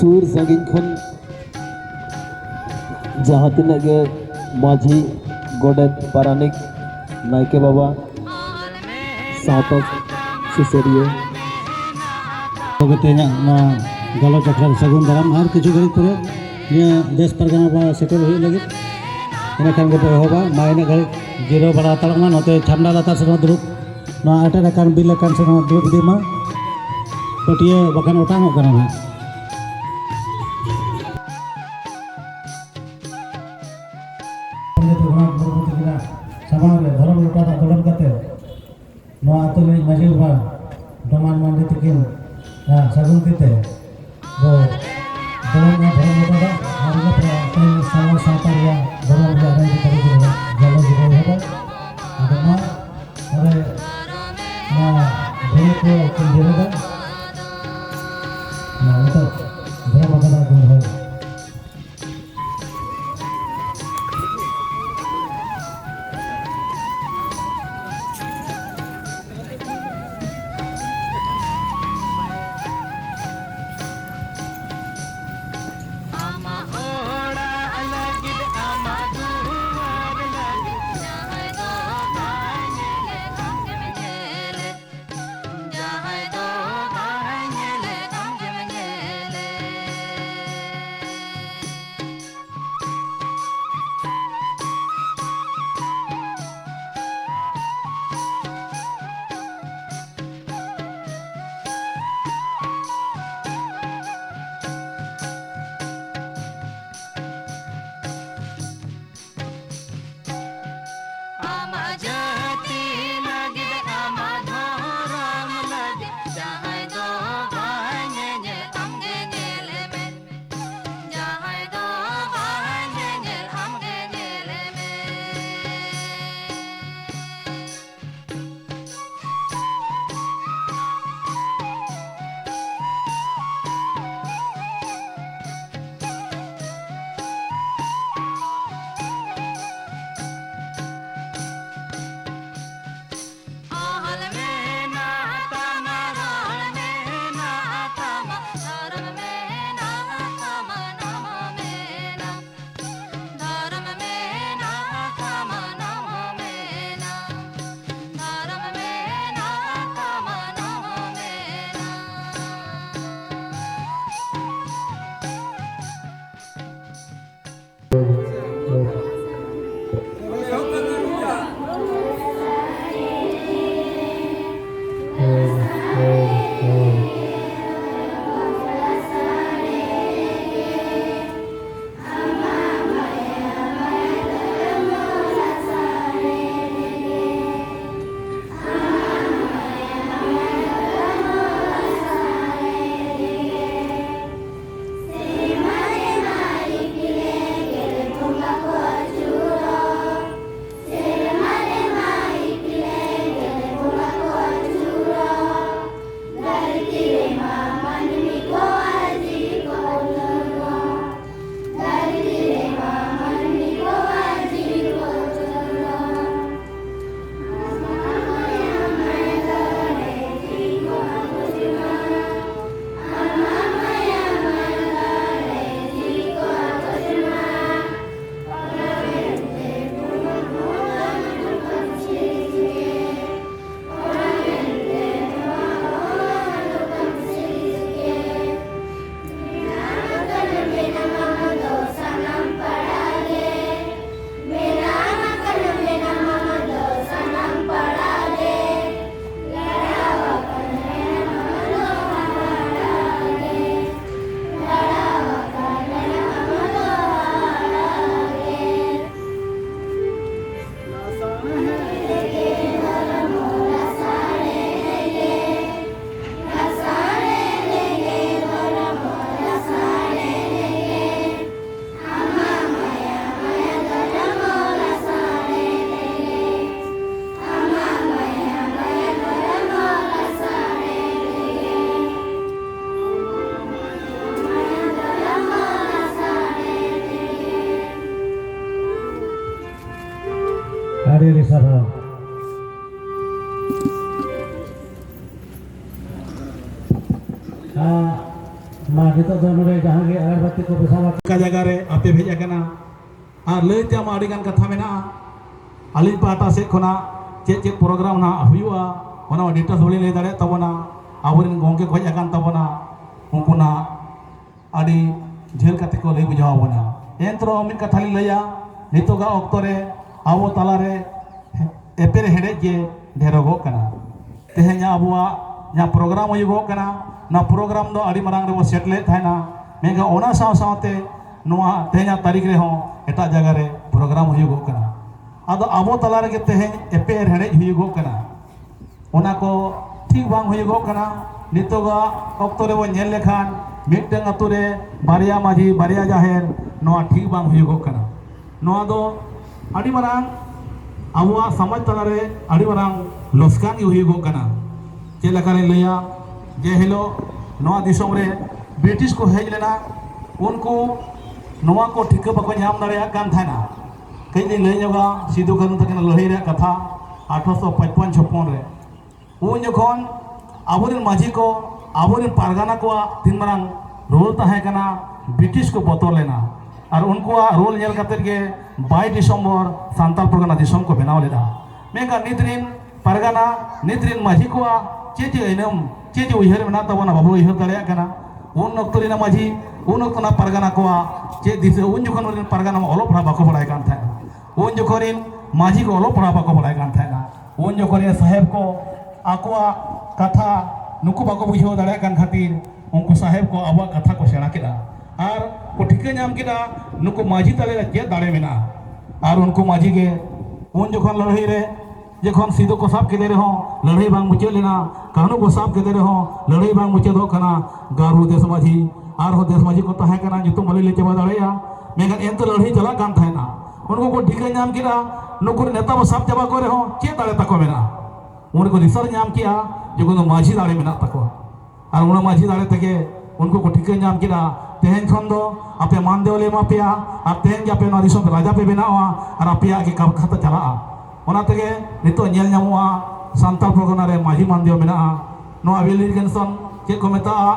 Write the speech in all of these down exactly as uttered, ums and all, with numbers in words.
ᱥᱩᱨ ᱥᱟᱺᱜᱤᱧ ᱠᱷᱚᱱ ᱡᱟᱦᱟᱸ ᱛᱤᱱᱟᱹᱜ ᱜᱮ ᱢᱟᱹᱡᱷᱤ, ᱜᱚᱰᱮᱛ, ᱯᱟᱨᱟᱱᱤᱠ, ᱱᱟᱭᱠᱮ ᱵᱟᱵᱟ, ᱥᱟᱶᱛᱟ ᱥᱩᱥᱟᱹᱨᱤᱭᱟᱹ᱾ ᱛᱚᱵᱮ ᱛᱮᱦᱮᱧᱟᱜ ᱱᱚᱣᱟ ᱜᱟᱞᱚᱪ ᱟᱠᱷᱲᱟ ᱨᱮ ᱥᱟᱹᱜᱩᱱ ᱫᱟᱨᱟᱢ᱾ ᱟᱨ ᱠᱤᱪᱷᱩ ᱜᱷᱟᱹᱲᱤᱡ ᱯᱚᱨᱮ ᱱᱤᱭᱟᱹ ᱫᱮᱥ ᱯᱟᱨᱜᱟᱱᱟ ᱵᱟ ᱥᱮᱴᱮᱨ ᱦᱩᱭᱩᱜ ᱞᱟᱹᱜᱤᱫ, ᱤᱱᱟᱹ ᱠᱷᱟᱱ ᱜᱮᱵᱚ ᱮᱦᱚᱵᱟ᱾ ᱢᱟ ᱤᱱᱟᱹ ᱜᱷᱟᱹᱲᱤᱡ ᱡᱤᱨᱟᱹᱣ ᱵᱟᱲᱟ ᱦᱟᱛᱟᱲᱚᱜ ᱢᱟ, ᱱᱚᱛᱮ ᱪᱷᱟᱢᱰᱟ ᱞᱟᱛᱟᱨ ᱥᱮᱫ ᱦᱚᱸ ᱫᱩᱲᱩᱵ, ᱱᱚᱣᱟ ᱮᱴᱮᱫ ᱟᱠᱟᱱ ᱵᱤᱞ ᱟᱠᱟᱱ ᱥᱮᱫ ᱦᱚᱸ ᱫᱩᱲᱩᱵ ᱤᱫᱤ ᱢᱟ, ᱯᱟᱹᱴᱭᱟᱹ ᱵᱟᱠᱷᱟᱱ ᱚᱴᱟᱝᱚᱜ ᱠᱟᱱᱟ ᱱᱟᱦᱟᱜ᱾ ᱯᱚᱱᱰᱤᱛ ᱨᱚᱜᱷᱩᱱᱟᱛᱷ ᱢᱩᱨᱢᱩ ᱛᱟᱹᱠᱤᱱᱟᱜ ᱥᱟᱢᱟᱝ ᱨᱮ ᱫᱷᱚᱨᱚᱢ ᱞᱚᱴᱟ ᱫᱟᱜ ᱫᱩᱞ ᱠᱟᱛᱮ, ᱱᱚᱣᱟ ᱟᱹᱛᱩ ᱨᱤᱱᱤᱡ ᱢᱟᱹᱡᱷᱤ ᱵᱟᱵᱟ ᱰᱚᱢᱟᱱ ᱢᱟᱱᱰᱤ ᱛᱟᱹᱠᱤᱱ, ᱟᱜ ᱥᱟᱹᱜᱩᱱ ᱛᱤ ᱛᱮ ᱵᱚ ᱫᱷᱚᱨᱚᱢ ᱨᱮᱭᱟᱜ ᱫᱷᱚᱨᱚᱢ ᱞᱚᱴᱟ ᱫᱟᱜ ᱟᱨ ᱤᱱᱟᱹ ᱯᱚᱨᱮ ᱛᱮᱦᱮᱧ ᱥᱟᱶ ᱥᱟᱶᱛᱟ ᱨᱮᱭᱟᱜ ᱫᱷᱚᱨᱚᱢ ᱨᱮᱭᱟᱜ ᱨᱟᱡᱽ ᱛᱟᱹᱨᱤ ᱠᱚ ᱨᱮᱭᱟᱜ ᱜᱟᱞᱚᱪ ᱵᱚ ᱮᱦᱚᱵᱟ᱾ ᱟᱫᱚ ᱢᱟ ᱚᱸᱰᱮ ᱱᱚᱣᱟ ᱵᱷᱩᱲᱤ ᱠᱚ ᱠᱤᱱ ᱡᱮᱨᱮᱫᱟ᱾ ᱱᱚᱣᱟ ᱱᱤᱛᱚᱜ ᱫᱷᱚᱨᱚᱢ ᱞᱚᱴᱟ ᱫᱟᱜ ᱠᱚ ᱫᱚᱦᱚᱭᱟ᱾ ᱟᱢᱟᱜ ᱚᱲᱟᱜ ᱞᱟᱹᱜᱤᱫ, ᱟᱢᱟᱜ ᱫᱩᱣᱟᱹᱨ ᱞᱟᱹᱜᱤᱫ, ᱡᱟᱦᱟᱸᱭ ᱫᱚ ᱵᱟᱭ ᱧᱮᱞᱮ ᱟᱢ ᱜᱮᱢ ᱧᱮᱞᱮ, ᱡᱟᱦᱟᱸᱭ ᱫᱚ ᱟᱨ ᱢᱟ ᱱᱤᱛᱚᱜ ᱫᱚ ᱱᱚᱰᱮ ᱡᱟᱦᱟᱸ ᱜᱮ ᱟᱜᱚᱨᱵᱟᱹᱛᱤ ᱠᱚ ᱵᱮᱥᱟᱣ ᱟᱠᱟᱫ ᱚᱠᱟ ᱡᱟᱭᱜᱟ ᱨᱮ ᱟᱯᱮ ᱯᱮ ᱦᱮᱡ ᱟᱠᱟᱱᱟ᱾ ᱟᱨ ᱞᱟᱹᱭ ᱛᱮᱭᱟᱜ ᱢᱟ ᱟᱹᱰᱤ ᱜᱟᱱ ᱠᱟᱛᱷᱟ ᱢᱮᱱᱟᱜᱼᱟ᱾ ᱟᱹᱞᱤᱧ ᱯᱟᱦᱴᱟ ᱥᱮᱫ ᱠᱷᱚᱱᱟᱜ ᱪᱮᱫ ᱪᱮᱫ ᱯᱨᱳᱜᱨᱟᱢ ᱱᱟᱦᱟᱜ ᱦᱩᱭᱩᱜᱼᱟ, ᱚᱱᱟ ᱢᱟ ᱰᱤᱴᱮᱞᱥ ᱵᱟᱹᱞᱤᱧ ᱞᱟᱹᱭ ᱫᱟᱲᱮᱭᱟᱜ ᱛᱟᱵᱚᱱᱟ᱾ ᱟᱵᱚᱨᱮᱱ ᱜᱚᱢᱠᱮ ᱠᱚ ᱦᱮᱡ ᱟᱠᱟᱱ ᱛᱟᱵᱚᱱᱟ, ᱩᱱᱠᱩ ᱱᱟᱦᱟᱜ ᱟᱹᱰᱤ ᱡᱷᱟᱹᱞ ᱠᱟᱛᱮ ᱠᱚ ᱞᱟᱹᱭ ᱵᱩᱡᱷᱟᱹᱣ ᱟᱵᱚᱱᱟ᱾ ᱮᱱᱛᱮ ᱨᱮᱦᱚᱸ ᱢᱤᱫ ᱠᱟᱛᱷᱟ ᱞᱤᱧ ᱞᱟᱹᱭᱟ, ᱱᱤᱛᱚᱜᱟᱜ ᱚᱠᱛᱚ ᱨᱮ ᱟᱵᱚ ᱛᱟᱞᱟᱨᱮ ᱮᱯᱮᱨ ᱦᱮᱸᱰᱮᱡ ᱜᱮ ᱰᱷᱮᱨᱚᱜᱚᱜ ᱠᱟᱱᱟ᱾ ᱛᱮᱦᱮᱧ ᱟᱵᱚᱣᱟᱜ ᱡᱟᱦᱟᱸ ᱯᱨᱳᱜᱨᱟᱢ ᱦᱩᱭᱩᱜᱚᱜ ᱠᱟᱱᱟ, ᱚᱱᱟ ᱯᱨᱳᱜᱨᱟᱢ ᱫᱚ ᱟᱹᱰᱤ ᱢᱟᱨᱟᱝ ᱨᱮᱵᱚ ᱥᱮᱴ ᱞᱮᱫ ᱛᱟᱦᱮᱱᱟ, ᱢᱮᱱᱠᱷᱟᱱ ᱚᱱᱟ ᱥᱟᱶ ᱥᱟᱶᱛᱮ ᱱᱚᱣᱟ ᱛᱮᱦᱮᱧᱟᱜ ᱛᱟᱹᱨᱤᱠᱷ ᱨᱮᱦᱚᱸ ᱮᱴᱟᱜ ᱡᱟᱭᱜᱟ ᱨᱮ ᱯᱨᱳᱜᱨᱟᱢ ᱦᱩᱭᱩᱜᱚᱜ ᱠᱟᱱᱟ᱾ ᱟᱫᱚ ᱟᱵᱚ ᱛᱟᱞᱟ ᱨᱮᱜᱮ ᱛᱮᱦᱮᱧ ᱮᱯᱮᱨ ᱦᱮᱸᱰᱮᱡ ᱦᱩᱭᱩᱜᱚᱜ ᱠᱟᱱᱟ᱾ ᱚᱱᱟ ᱠᱚ ᱴᱷᱤᱠ ᱵᱟᱝ ᱦᱩᱭᱩᱜᱚᱜ ᱠᱟᱱᱟ᱾ ᱱᱤᱛᱚᱜᱟᱜ ᱚᱠᱛᱚ ᱨᱮᱵᱚᱱ ᱧᱮᱞ ᱞᱮᱠᱷᱟᱱ ᱢᱤᱫᱴᱟᱝ ᱟᱛᱳ ᱨᱮ ᱵᱟᱨᱭᱟ ᱢᱟᱹᱡᱷᱤ, ᱵᱟᱨᱭᱟ ᱡᱟᱦᱮᱨ, ᱱᱚᱣᱟ ᱴᱷᱤᱠ ᱵᱟᱝ ᱦᱩᱭᱩᱜᱚᱜ ᱠᱟᱱᱟ᱾ ᱱᱚᱣᱟ ᱫᱚ ᱟᱹᱰᱤ ᱢᱟᱨᱟᱝ ᱟᱵᱚᱣᱟᱜ ᱥᱚᱢᱟᱡᱽ ᱛᱟᱞᱟᱨᱮ ᱟᱹᱰᱤ ᱢᱟᱨᱟᱝ ᱞᱚᱥᱠᱟᱱ ᱜᱮ ᱦᱩᱭᱩᱜᱚᱜ ᱠᱟᱱᱟ᱾ ᱪᱮᱫ ᱞᱮᱠᱟᱨᱤᱧ ᱞᱟᱹᱭᱟ, ᱡᱮ ᱦᱤᱞᱳᱜ ᱱᱚᱣᱟ ᱫᱤᱥᱚᱢ ᱨᱮ ᱵᱨᱤᱴᱤᱥ ᱠᱚ ᱦᱮᱡ ᱞᱮᱱᱟ, ᱩᱱᱠᱩ ᱱᱚᱣᱟ ᱠᱚ ᱴᱷᱤᱠᱟᱹ ᱵᱟᱠᱚ ᱧᱟᱢ ᱫᱟᱲᱮᱭᱟᱜ ᱠᱟᱱ ᱛᱟᱦᱮᱱᱟ᱾ ᱠᱟᱹᱡ ᱞᱤᱧ ᱞᱟᱹᱭ ᱧᱚᱜᱟ ᱥᱤᱫᱩ ᱠᱟᱹᱱᱦᱩ ᱛᱟᱹᱠᱤᱱᱟᱜ ᱞᱟᱹᱲᱦᱟᱹᱭ ᱨᱮᱭᱟᱜ ᱠᱟᱛᱷᱟ, ᱟᱴᱷᱨᱚᱥᱚ ᱯᱟᱸᱪᱯᱚᱱ ᱪᱷᱚᱯᱯᱚᱱ ᱨᱮ᱾ ᱩᱱ ᱡᱚᱠᱷᱚᱱ ᱟᱵᱚᱨᱮᱱ ᱢᱟᱹᱡᱷᱤ ᱠᱚ, ᱟᱵᱚᱨᱮᱱ ᱯᱟᱨᱜᱟᱱᱟ ᱠᱚᱣᱟᱜ ᱛᱤᱱ ᱢᱟᱨᱟᱝ ᱨᱳᱞ ᱛᱟᱦᱮᱸ ᱠᱟᱱᱟ, ᱵᱨᱤᱴᱤᱥ ᱠᱚ ᱵᱚᱛᱚᱨ ᱞᱮᱱᱟ᱾ ᱟᱨ ᱩᱱᱠᱩᱣᱟᱜ ᱨᱳᱞ ᱧᱮᱞ ᱠᱟᱛᱮᱫ ᱜᱮ ᱵᱟᱭᱤᱥ ᱰᱤᱥᱮᱢᱵᱚᱨ ᱥᱟᱱᱛᱟᱲ ᱯᱟᱨᱜᱟᱱᱟ ᱫᱤᱥᱚᱢ ᱠᱚ ᱵᱮᱱᱟᱣ ᱞᱮᱫᱟ᱾ ᱢᱮᱱᱠᱷᱟᱱ ᱱᱤᱛ ᱨᱤᱱ ᱯᱟᱨᱜᱟᱱᱟ, ᱱᱤᱛ ᱨᱤᱱ ᱢᱟᱹᱡᱷᱤ ᱠᱚᱣᱟᱜ ᱪᱮᱫ ᱪᱮᱫ ᱟᱹᱭᱱᱟᱹᱢ, ᱪᱮᱫ ᱪᱮᱫ ᱩᱭᱦᱟᱹᱨ ᱢᱮᱱᱟᱜ ᱛᱟᱵᱚᱱᱟ, ᱵᱟᱵᱚ ᱩᱭᱦᱟᱹᱨ ᱫᱟᱲᱮᱭᱟᱜ ᱠᱟᱱᱟ᱾ ᱩᱱ ᱚᱠᱛᱚ ᱨᱮᱱᱟᱜ ᱢᱟᱹᱡᱷᱤ, ᱩᱱ ᱚᱠᱛᱚ ᱨᱮᱱᱟᱜ ᱯᱟᱨᱜᱟᱱᱟ ᱠᱚᱣᱟᱜ ᱪᱮᱫ ᱫᱤᱥᱟᱹ, ᱩᱱ ᱡᱚᱠᱷᱚᱱ ᱨᱮᱱ ᱯᱟᱨᱜᱟᱱᱟ ᱢᱟ ᱚᱞᱚᱜ ᱯᱟᱲᱦᱟᱜ ᱵᱟᱠᱚ ᱵᱟᱲᱟᱭ ᱠᱟᱱ ᱛᱟᱦᱮᱸᱱᱟ᱾ ᱩᱱ ᱡᱚᱠᱷᱚᱱ ᱨᱮᱱ ᱢᱟᱹᱡᱷᱤ ᱠᱚ ᱚᱞᱚᱜ ᱯᱟᱲᱦᱟᱜ ᱵᱟᱠᱚ ᱵᱟᱲᱟᱭ ᱠᱟᱱ ᱛᱟᱦᱮᱸᱱᱟ᱾ ᱩᱱ ᱡᱚᱠᱷᱚᱱ ᱨᱮᱱ ᱥᱟᱦᱮᱵᱽ ᱠᱚ ᱟᱠᱚᱣᱟᱜ ᱠᱟᱛᱷᱟ ᱱᱩᱠᱩ ᱵᱟᱠᱚ ᱵᱩᱡᱷᱟᱹᱣ ᱫᱟᱲᱮᱭᱟᱜ ᱠᱟᱱ ᱠᱷᱟᱹᱛᱤᱨ, ᱩᱱᱠᱩ ᱥᱟᱦᱮᱵᱽ ᱠᱚ ᱟᱵᱚᱣᱟᱜ ᱠᱟᱛᱷᱟ ᱠᱚ ᱥᱮᱬᱟ ᱠᱮᱫᱟ᱾ ᱟᱨ ᱠᱚ ᱴᱷᱤᱠᱟᱹ ᱧᱟᱢ ᱠᱮᱫᱟ ᱱᱩᱠᱩ ᱢᱟᱹᱡᱷᱤ ᱛᱟᱞᱮ ᱨᱮ ᱪᱮᱫ ᱫᱟᱲᱮ ᱢᱮᱱᱟᱜᱼᱟ᱾ ᱟᱨ ᱩᱱᱠᱩ ᱢᱟᱹᱡᱷᱤ ᱜᱮ ᱩᱱ ᱡᱚᱠᱷᱚᱱ ᱞᱟᱹᱲᱦᱟᱹᱭ ᱨᱮ ᱡᱚᱠᱷᱚᱱ ᱥᱤᱫᱩ ᱠᱚ ᱥᱟᱵ ᱠᱮᱫᱮ ᱨᱮᱦᱚᱸ ᱞᱟᱹᱲᱦᱟᱹᱭ ᱵᱟᱝ ᱢᱩᱪᱟᱹᱫ ᱞᱮᱱᱟ, ᱠᱟᱹᱱᱦᱩ ᱠᱚ ᱥᱟᱵ ᱠᱮᱫᱮ ᱨᱮᱦᱚᱸ ᱞᱟᱹᱲᱦᱟᱹᱭ ᱵᱟᱝ ᱢᱩᱪᱟᱹᱫᱚᱜ ᱠᱟᱱᱟ᱾ ᱜᱟᱹᱨᱩ ᱫᱮᱥ ᱢᱟᱹᱡᱷᱤ ᱟᱨᱦᱚᱸ ᱫᱮᱥ ᱢᱟᱹᱡᱷᱤ ᱠᱚ ᱛᱟᱦᱮᱸ ᱠᱟᱱᱟ, ᱧᱩᱛᱩᱢ ᱵᱟᱹᱞᱤᱧ ᱞᱟᱹᱭ ᱪᱟᱵᱟ ᱫᱟᱲᱮᱭᱟᱜᱼᱟ, ᱢᱮᱱᱠᱷᱟᱱ ᱮᱱᱛᱮ ᱞᱟᱹᱲᱦᱟᱹᱭ ᱪᱟᱞᱟᱜ ᱠᱟᱱ ᱛᱟᱦᱮᱱᱟ᱾ ᱩᱱᱠᱩ ᱠᱚ ᱴᱷᱤᱠᱟᱹ ᱧᱟᱢ ᱠᱮᱫᱟ, ᱱᱩᱠᱩ ᱨᱮᱱ ᱱᱮᱛᱟ ᱵᱚ ᱥᱟᱵ ᱪᱟᱵᱟ ᱠᱚ ᱨᱮᱦᱚᱸ ᱪᱮᱫ ᱫᱟᱲᱮ ᱛᱟᱠᱚ ᱢᱮᱱᱟᱜᱼᱟ? ᱩᱱ ᱨᱮᱠᱚ ᱫᱤᱥᱟᱹ ᱧᱟᱢ ᱠᱮᱫᱟ ᱡᱮ ᱩᱱᱠᱩ ᱫᱚ ᱢᱟᱹᱡᱷᱤ ᱫᱟᱲᱮ ᱢᱮᱱᱟᱜ ᱛᱟᱠᱚᱣᱟ᱾ ᱟᱨ ᱚᱱᱟ ᱢᱟᱹᱡᱷᱤ ᱫᱟᱲᱮ ᱛᱮᱜᱮ ᱩᱱᱠᱩ ᱠᱚ ᱴᱷᱤᱠᱟᱹ ᱧᱟᱢ ᱠᱮᱫᱟ, ᱛᱮᱦᱮᱧ ᱠᱷᱚᱱ ᱫᱚ ᱟᱯᱮ ᱢᱟᱱ ᱫᱮᱣ ᱞᱮ ᱮᱢᱟ ᱯᱮᱭᱟ ᱟᱨ ᱛᱮᱦᱮᱧ ᱜᱮ ᱟᱯᱮ ᱱᱚᱣᱟ ᱫᱤᱥᱚᱢ ᱨᱮ ᱨᱟᱡᱟ ᱯᱮ ᱵᱮᱱᱟᱣᱟ ᱟᱨ ᱟᱯᱮᱭᱟᱜ ᱜᱮ ᱠᱟᱛᱷᱟ ᱪᱟᱞᱟᱜᱼᱟ᱾ ᱚᱱᱟ ᱛᱮᱜᱮ ᱱᱤᱛᱚᱜ ᱧᱮᱞ ᱧᱟᱢᱚᱜᱼᱟ, ᱥᱟᱱᱛᱟᱲ ᱯᱚᱨᱜᱚᱱᱟ ᱨᱮ ᱢᱟᱹᱡᱷᱤ ᱢᱟᱱᱫᱤᱭᱚ ᱢᱮᱱᱟᱜᱼᱟ᱾ ᱱᱚᱣᱟ ᱨᱤᱞᱤᱡᱮᱱᱥᱚᱱ ᱪᱮᱫ ᱠᱚ ᱢᱮᱛᱟᱜᱼᱟ,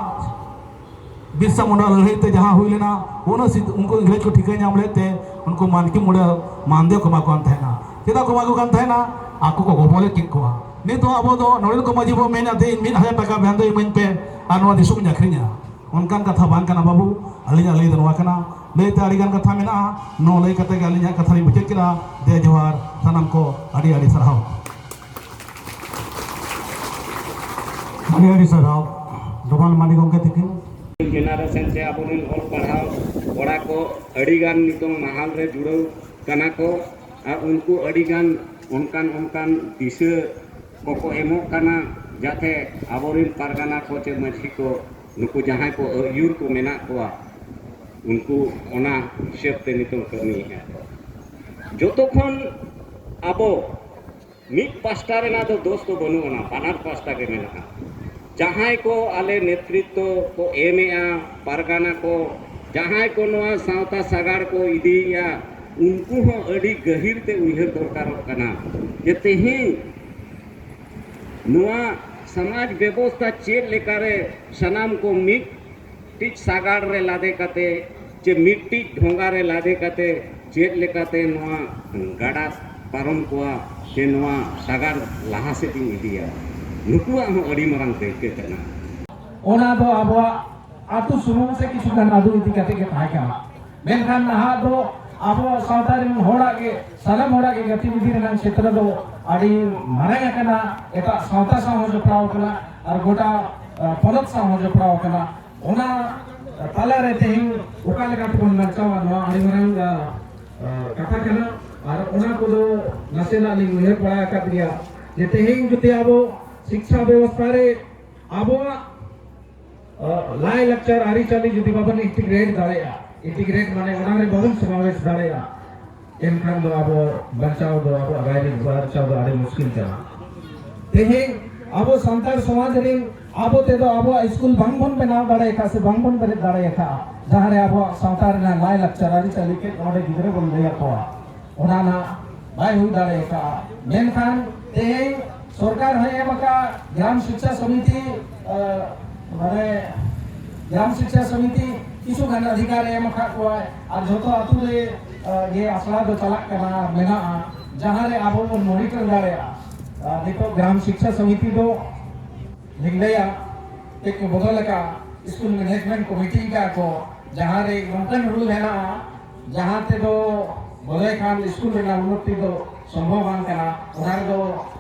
ᱵᱤᱨᱥᱟ ᱢᱩᱱᱰᱟ ᱞᱟᱹᱲᱦᱟᱹᱭ ᱛᱮ ᱡᱟᱦᱟᱸ ᱦᱩᱭ ᱞᱮᱱᱟ, ᱩᱱᱟᱹᱜ ᱥᱤᱫ-, ᱩᱱᱠᱩ ᱤᱝᱨᱮᱡᱽ ᱠᱚ ᱴᱷᱤᱠᱟᱹ ᱧᱟᱢ ᱞᱮᱫ ᱛᱮ ᱩᱱᱠᱩ ᱢᱟᱱᱠᱤ ᱢᱩᱱᱰᱟ ᱢᱟᱱᱫᱤᱭᱚ ᱠᱚ ᱮᱢᱟ ᱠᱚ ᱠᱟᱱ ᱛᱟᱦᱮᱱᱟ᱾ ᱪᱮᱫᱟᱜ ᱠᱚ ᱮᱢᱟ ᱠᱚ ᱠᱟᱱ ᱛᱟᱦᱮᱱᱟ? ᱟᱠᱚ ᱠᱚ ᱜᱚᱵᱚᱞᱮᱫ ᱠᱮᱫ ᱠᱚᱣᱟ᱾ ᱱᱤᱛᱚᱜ ᱟᱵᱚ ᱫᱚ ᱱᱚᱰᱮᱱ ᱠᱚ ᱢᱟᱹᱡᱷᱤ ᱵᱚᱱ ᱢᱮᱱᱟ, ᱛᱮᱦᱮᱧ ᱢᱤᱫ ᱦᱟᱡᱟᱨ ᱴᱟᱠᱟ ᱵᱷᱮᱱᱫᱚᱭ ᱤᱢᱟᱹᱧ ᱯᱮ ᱟᱨ ᱱᱚᱣᱟ ᱫᱤᱥᱚᱢ ᱤᱧ ᱟᱹᱠᱷᱨᱤᱧᱟ, ᱚᱱᱠᱟᱱ ᱠᱟᱛᱷᱟ ᱵᱟᱝ ᱠᱟᱱᱟ ᱵᱟᱹᱵᱩ᱾ ᱟᱹᱞᱤᱧᱟᱜ ᱞᱟᱹᱭ ᱫᱚ ᱱᱚᱣᱟ ᱠᱟᱱᱟ᱾ ᱞᱟᱹᱭᱛᱮ ᱟᱹᱰᱤᱜᱟᱱ ᱠᱟᱛᱷᱟ ᱢᱮᱱᱟᱜᱼᱟ, ᱱᱚᱣᱟ ᱞᱟᱹᱭ ᱠᱟᱛᱮ ᱜᱮ ᱟᱹᱞᱤᱧᱟᱜ ᱠᱟᱛᱷᱟ ᱞᱤᱧ ᱢᱩᱪᱟᱹᱫ ᱠᱮᱫᱟ᱾ ᱫᱮ ᱡᱚᱦᱟᱨ ᱥᱟᱱᱟᱢ ᱠᱚ, ᱟᱹᱰᱤ ᱟᱹᱰᱤ ᱥᱟᱨᱦᱟᱣ᱾ ᱟᱹᱰᱤ ᱟᱹᱰᱤ ᱥᱟᱨᱦᱟᱣ ᱰᱚᱢᱟᱱ ᱢᱟᱹᱱᱤ ᱜᱚᱢᱠᱮ ᱛᱤᱠᱤᱱ᱾ ᱡᱮᱱᱟᱨᱮᱥᱚᱱ ᱥᱮ ᱟᱵᱚᱨᱮᱱ ᱚᱞ ᱯᱟᱲᱦᱟᱣ ᱠᱚᱲᱟ ᱠᱚ ᱟᱹᱰᱤᱜᱟᱱ ᱱᱤᱛᱚᱝ ᱢᱟᱦᱟᱞ ᱨᱮ ᱡᱩᱲᱟᱹᱣ ᱠᱟᱱᱟ ᱠᱚ, ᱟᱨ ᱩᱱᱠᱩ ᱟᱹᱰᱤᱜᱟᱱ ᱚᱱᱠᱟᱱ ᱚᱱᱠᱟᱱ ᱫᱤᱥᱟᱹ ᱠᱚᱠᱚ ᱮᱢᱚᱜ ᱠᱟᱱᱟ, ᱡᱟᱛᱮ ᱟᱵᱚᱨᱮᱱ ᱯᱟᱨᱜᱟᱱᱟ ᱠᱚ ᱪᱮ ᱢᱟᱹᱡᱷᱤ ᱠᱚ, ᱱᱩᱠᱩ ᱡᱟᱦᱟᱸᱭ ᱠᱚ ᱟᱹᱭᱩᱨ ᱠᱚ ᱢᱮᱱᱟᱜ ᱠᱚᱣᱟ, ᱩᱱᱠᱩ ᱚᱱᱟ ᱦᱤᱥᱟᱹᱵ ᱛᱮ ᱱᱤᱛᱚᱝ ᱠᱟᱹᱢᱤᱭᱮᱫᱼᱟ ᱠᱚ᱾ ᱡᱚᱛᱚ ᱠᱷᱚᱱ ᱟᱵᱚ ᱢᱤᱫ ᱯᱟᱥᱴᱟ ᱨᱮᱱᱟᱜ ᱫᱚ ᱫᱳᱥ ᱫᱚ ᱵᱟᱹᱱᱩᱜ ᱟᱱᱟ, ᱵᱟᱱᱟᱨ ᱯᱟᱥᱴᱟ ᱜᱮ ᱢᱮᱱᱟᱜᱼᱟ᱾ ᱡᱟᱦᱟᱸᱭ ᱠᱚ ᱟᱞᱮ ᱱᱮᱛᱨᱤᱛᱵᱚ ᱠᱚ ᱮᱢᱮᱜᱼᱟ, ᱯᱟᱨᱜᱟᱱᱟ ᱠᱚ, ᱡᱟᱦᱟᱸᱭ ᱠᱚ ᱱᱚᱣᱟ ᱥᱟᱶᱛᱟ ᱥᱟᱜᱟᱲ ᱠᱚ ᱤᱫᱤᱭᱮᱜᱼᱟ, ᱩᱱᱠᱩ ᱦᱚᱸ ᱟᱹᱰᱤ ᱜᱟᱹᱦᱤᱨ ᱛᱮ ᱩᱭᱦᱟᱹᱨ ᱫᱚᱨᱠᱟᱨᱚᱜ ᱠᱟᱱᱟ ᱡᱮ ᱛᱮᱦᱮᱧ ᱱᱚᱣᱟ ᱥᱚᱢᱟᱡᱽ ᱵᱮᱵᱚᱥᱛᱷᱟ ᱪᱮᱫ ᱞᱮᱠᱟᱨᱮ ᱥᱟᱱᱟᱢ ᱠᱚ ᱢᱤᱫ ᱢᱤᱫᱴᱤᱡ ᱥᱟᱜᱟᱲ ᱨᱮ ᱞᱟᱫᱮ ᱠᱟᱛᱮ ᱪᱮ ᱢᱤᱫᱴᱤᱡ ᱰᱷᱚᱸᱜᱟ ᱨᱮ ᱞᱟᱫᱮ ᱠᱟᱛᱮ ᱪᱮᱫ ᱞᱮᱠᱟᱛᱮ ᱱᱚᱣᱟ ᱜᱟᱰᱟ ᱯᱟᱨᱚᱢ ᱠᱚᱣᱟ ᱪᱮ ᱱᱚᱣᱟ ᱥᱟᱜᱟᱲ ᱞᱟᱦᱟ ᱥᱮᱫ ᱤᱧ ᱤᱫᱤᱭᱟ, ᱱᱩᱠᱩᱣᱟᱜ ᱦᱚᱸ ᱟᱹᱰᱤ ᱢᱟᱨᱟᱝ ᱫᱟᱹᱭᱠᱟᱹ ᱠᱟᱱᱟ᱾ ᱚᱱᱟ ᱫᱚ ᱟᱵᱚᱣᱟᱜ ᱟᱹᱛᱩ ᱥᱩᱢᱩᱝ ᱥᱮ ᱠᱤᱪᱷᱩ ᱜᱟᱱ ᱟᱹᱛᱩ ᱤᱫᱤ ᱠᱟᱛᱮ ᱜᱮ ᱛᱟᱦᱮᱸ ᱠᱟᱱᱟ᱾ ᱢᱮᱱᱠᱷᱟᱱ ᱱᱟᱦᱟᱜ ᱫᱚ ᱟᱵᱚ ᱥᱟᱶᱛᱟ ᱨᱮᱱ ᱦᱚᱲᱟᱜ ᱜᱮ, ᱥᱟᱱᱟᱢ ᱦᱚᱲᱟᱜ ᱜᱮ ᱜᱟᱛᱮ ᱵᱤᱫᱷᱤ ᱨᱮᱱᱟᱜ ᱪᱷᱮᱛᱨᱚ ᱫᱚ ᱟᱹᱰᱤ ᱢᱟᱨᱟᱝ ᱟᱠᱟᱱᱟ, ᱮᱴᱟᱜ ᱥᱟᱶᱛᱟ ᱥᱟᱶ ᱦᱚᱸ ᱡᱚᱯᱲᱟᱣ ᱟᱠᱟᱱᱟ ᱟᱨ ᱜᱚᱴᱟ, ᱟ, ᱯᱚᱱᱚᱛ ᱥᱟᱶ ᱦᱚᱸ ᱡᱚᱯᱲᱟᱣ ᱟᱠᱟᱱᱟ᱾ ᱚᱱᱟ ᱛᱟᱞᱟᱨᱮ ᱛᱮᱦᱮᱧ ᱚᱠᱟ ᱞᱮᱠᱟ ᱛᱮᱵᱚᱱ ᱵᱟᱧᱪᱟᱣᱟ, ᱱᱚᱣᱟ ᱟᱹᱰᱤ ᱢᱟᱨᱟᱝ, ᱟ, ᱟ, ᱠᱟᱛᱷᱟ ᱠᱟᱱᱟ᱾ ᱟᱨ ᱚᱱᱟ ᱠᱚᱫᱚ ᱱᱟᱥᱮᱱᱟᱜ ᱞᱤᱧ ᱩᱭᱦᱟᱹᱨ ᱵᱟᱲᱟ ᱟᱠᱟᱫ ᱜᱮᱭᱟ ᱡᱮ ᱛᱮᱦᱮᱧ ᱡᱩᱫᱤ ᱟᱵᱚ ᱥᱤᱠᱥᱟ ᱵᱮᱵᱚᱥᱛᱷᱟ ᱨᱮ ᱟᱵᱚᱣᱟᱜ, ᱟ, ᱞᱟᱭ ᱞᱟᱠᱪᱟᱨ ᱟᱹᱨᱤᱪᱟᱹᱞᱤ ᱡᱩᱫᱤ ᱵᱟᱵᱚᱱ integrate ᱫᱟᱲᱮᱭᱟᱜᱼᱟ, integrate ᱢᱟᱱᱮ ᱚᱱᱟ ᱨᱮ ᱵᱟᱵᱚᱱ ᱥᱚᱢᱟᱵᱮᱥ ᱫᱟᱲᱮᱭᱟᱜᱼᱟ, ᱮᱱᱠᱷᱟᱱ ᱫᱚ ᱟᱵᱚ ᱵᱟᱧᱪᱟᱣ ᱫᱚ, ᱟᱵᱚᱣᱟᱜ ᱨᱟᱭᱨᱤᱛ ᱵᱟᱧᱪᱟᱣ ᱫᱚ ᱟᱹᱰᱤ ᱢᱩᱥᱠᱤᱞ ᱠᱟᱱᱟ᱾ ᱛᱮᱦᱮᱧ ᱟᱵᱚ ᱥᱟᱱᱛᱟᱲ ᱥᱚᱢᱟᱡᱽ ᱨᱮᱱ ᱟᱵᱚ ᱛᱮᱫᱚ ᱟᱵᱚᱣᱟᱜ ᱥᱠᱩᱞ ᱵᱟᱝᱵᱚᱱ ᱵᱮᱱᱟᱣ ᱫᱟᱲᱮ ᱟᱠᱟᱫ ᱥᱮ ᱵᱟᱝᱵᱚᱱ ᱵᱮᱨᱮᱫ ᱫᱟᱲᱮ ᱟᱠᱟᱫᱼᱟ, ᱡᱟᱦᱟᱸ ᱨᱮ ᱟᱵᱚᱣᱟᱜ ᱥᱟᱶᱛᱟ ᱨᱮᱱᱟᱜ ᱞᱟᱭ ᱞᱟᱠᱪᱟᱨ ᱟᱹᱨᱤᱪᱟᱹᱞᱤ ᱠᱟᱹᱡ ᱱᱚᱰᱮ ᱜᱤᱫᱽᱨᱟᱹ ᱵᱚᱱ ᱞᱟᱹᱭ ᱟᱠᱚᱣᱟ, ᱚᱱᱟ ᱨᱮᱱᱟᱜ ᱵᱟᱭ ᱦᱩᱭ ᱫᱟᱲᱮ ᱟᱠᱟᱫᱼᱟ᱾ ᱢᱮᱱᱠᱷᱟᱱ ᱛᱮᱦᱮᱧ ᱥᱚᱨᱠᱟᱨ ᱦᱚᱸᱭ ᱮᱢ ᱟᱠᱟᱫ ᱜᱨᱟᱢ ᱥᱤᱠᱥᱟ ᱥᱚᱢᱤᱛᱤ, ᱢᱟᱱᱮ ᱜᱨᱟᱢ ᱥᱤᱠᱥᱟ ᱥᱚᱢᱤᱛᱤ ᱠᱤᱪᱷᱩ ᱜᱟᱱ ᱚᱫᱷᱤᱠᱟᱨ ᱮ ᱮᱢ ᱟᱠᱟᱫ ᱠᱚᱣᱟᱭ᱾ ᱟᱨ ᱡᱷᱚᱛᱚ ᱟᱹᱛᱩ ᱨᱮ ᱜᱮ ᱟᱥᱲᱟ ᱫᱚ ᱪᱟᱞᱟᱜ ᱠᱟᱱᱟ, ᱢᱮᱱᱟᱜᱼᱟ, ᱡᱟᱦᱟᱸ ᱨᱮ ᱟᱵᱚ ᱵᱚᱱ ᱢᱚᱱᱤᱴᱚᱨ ᱫᱟᱲᱮᱭᱟᱜᱼᱟ᱾ ᱱᱤᱛᱚᱜ ᱜᱨᱟᱢ ᱥᱤᱠᱥᱟ ᱥᱚᱢᱤᱛᱤ ᱫᱚ ᱞᱤᱧ ᱞᱟᱹᱭᱟ, ᱠᱟᱹᱡ ᱠᱚ ᱵᱚᱫᱚᱞ ᱟᱠᱟᱫᱼᱟ᱾ ᱥᱠᱩᱞ ᱢᱮᱱᱮᱡᱽᱢᱮᱱᱴ ᱠᱚᱢᱤᱴᱤ ᱟᱠᱟᱫ ᱠᱚ, ᱡᱟᱦᱟᱸ ᱨᱮ ᱱᱚᱝᱠᱟᱱ ᱨᱩᱞ ᱦᱮᱱᱟᱜᱼᱟ, ᱡᱟᱦᱟᱸ ᱛᱮᱫᱚ ᱵᱚᱫᱚᱭ ᱠᱷᱟᱱ ᱥᱠᱩᱞ ᱨᱮᱱᱟᱜ ᱩᱱᱱᱚᱛᱤ ᱫᱚ ᱥᱚᱢᱵᱷᱚᱵ ᱵᱟᱝ ᱠᱟᱱᱟ᱾ ᱚᱱᱟ ᱨᱮᱫᱚ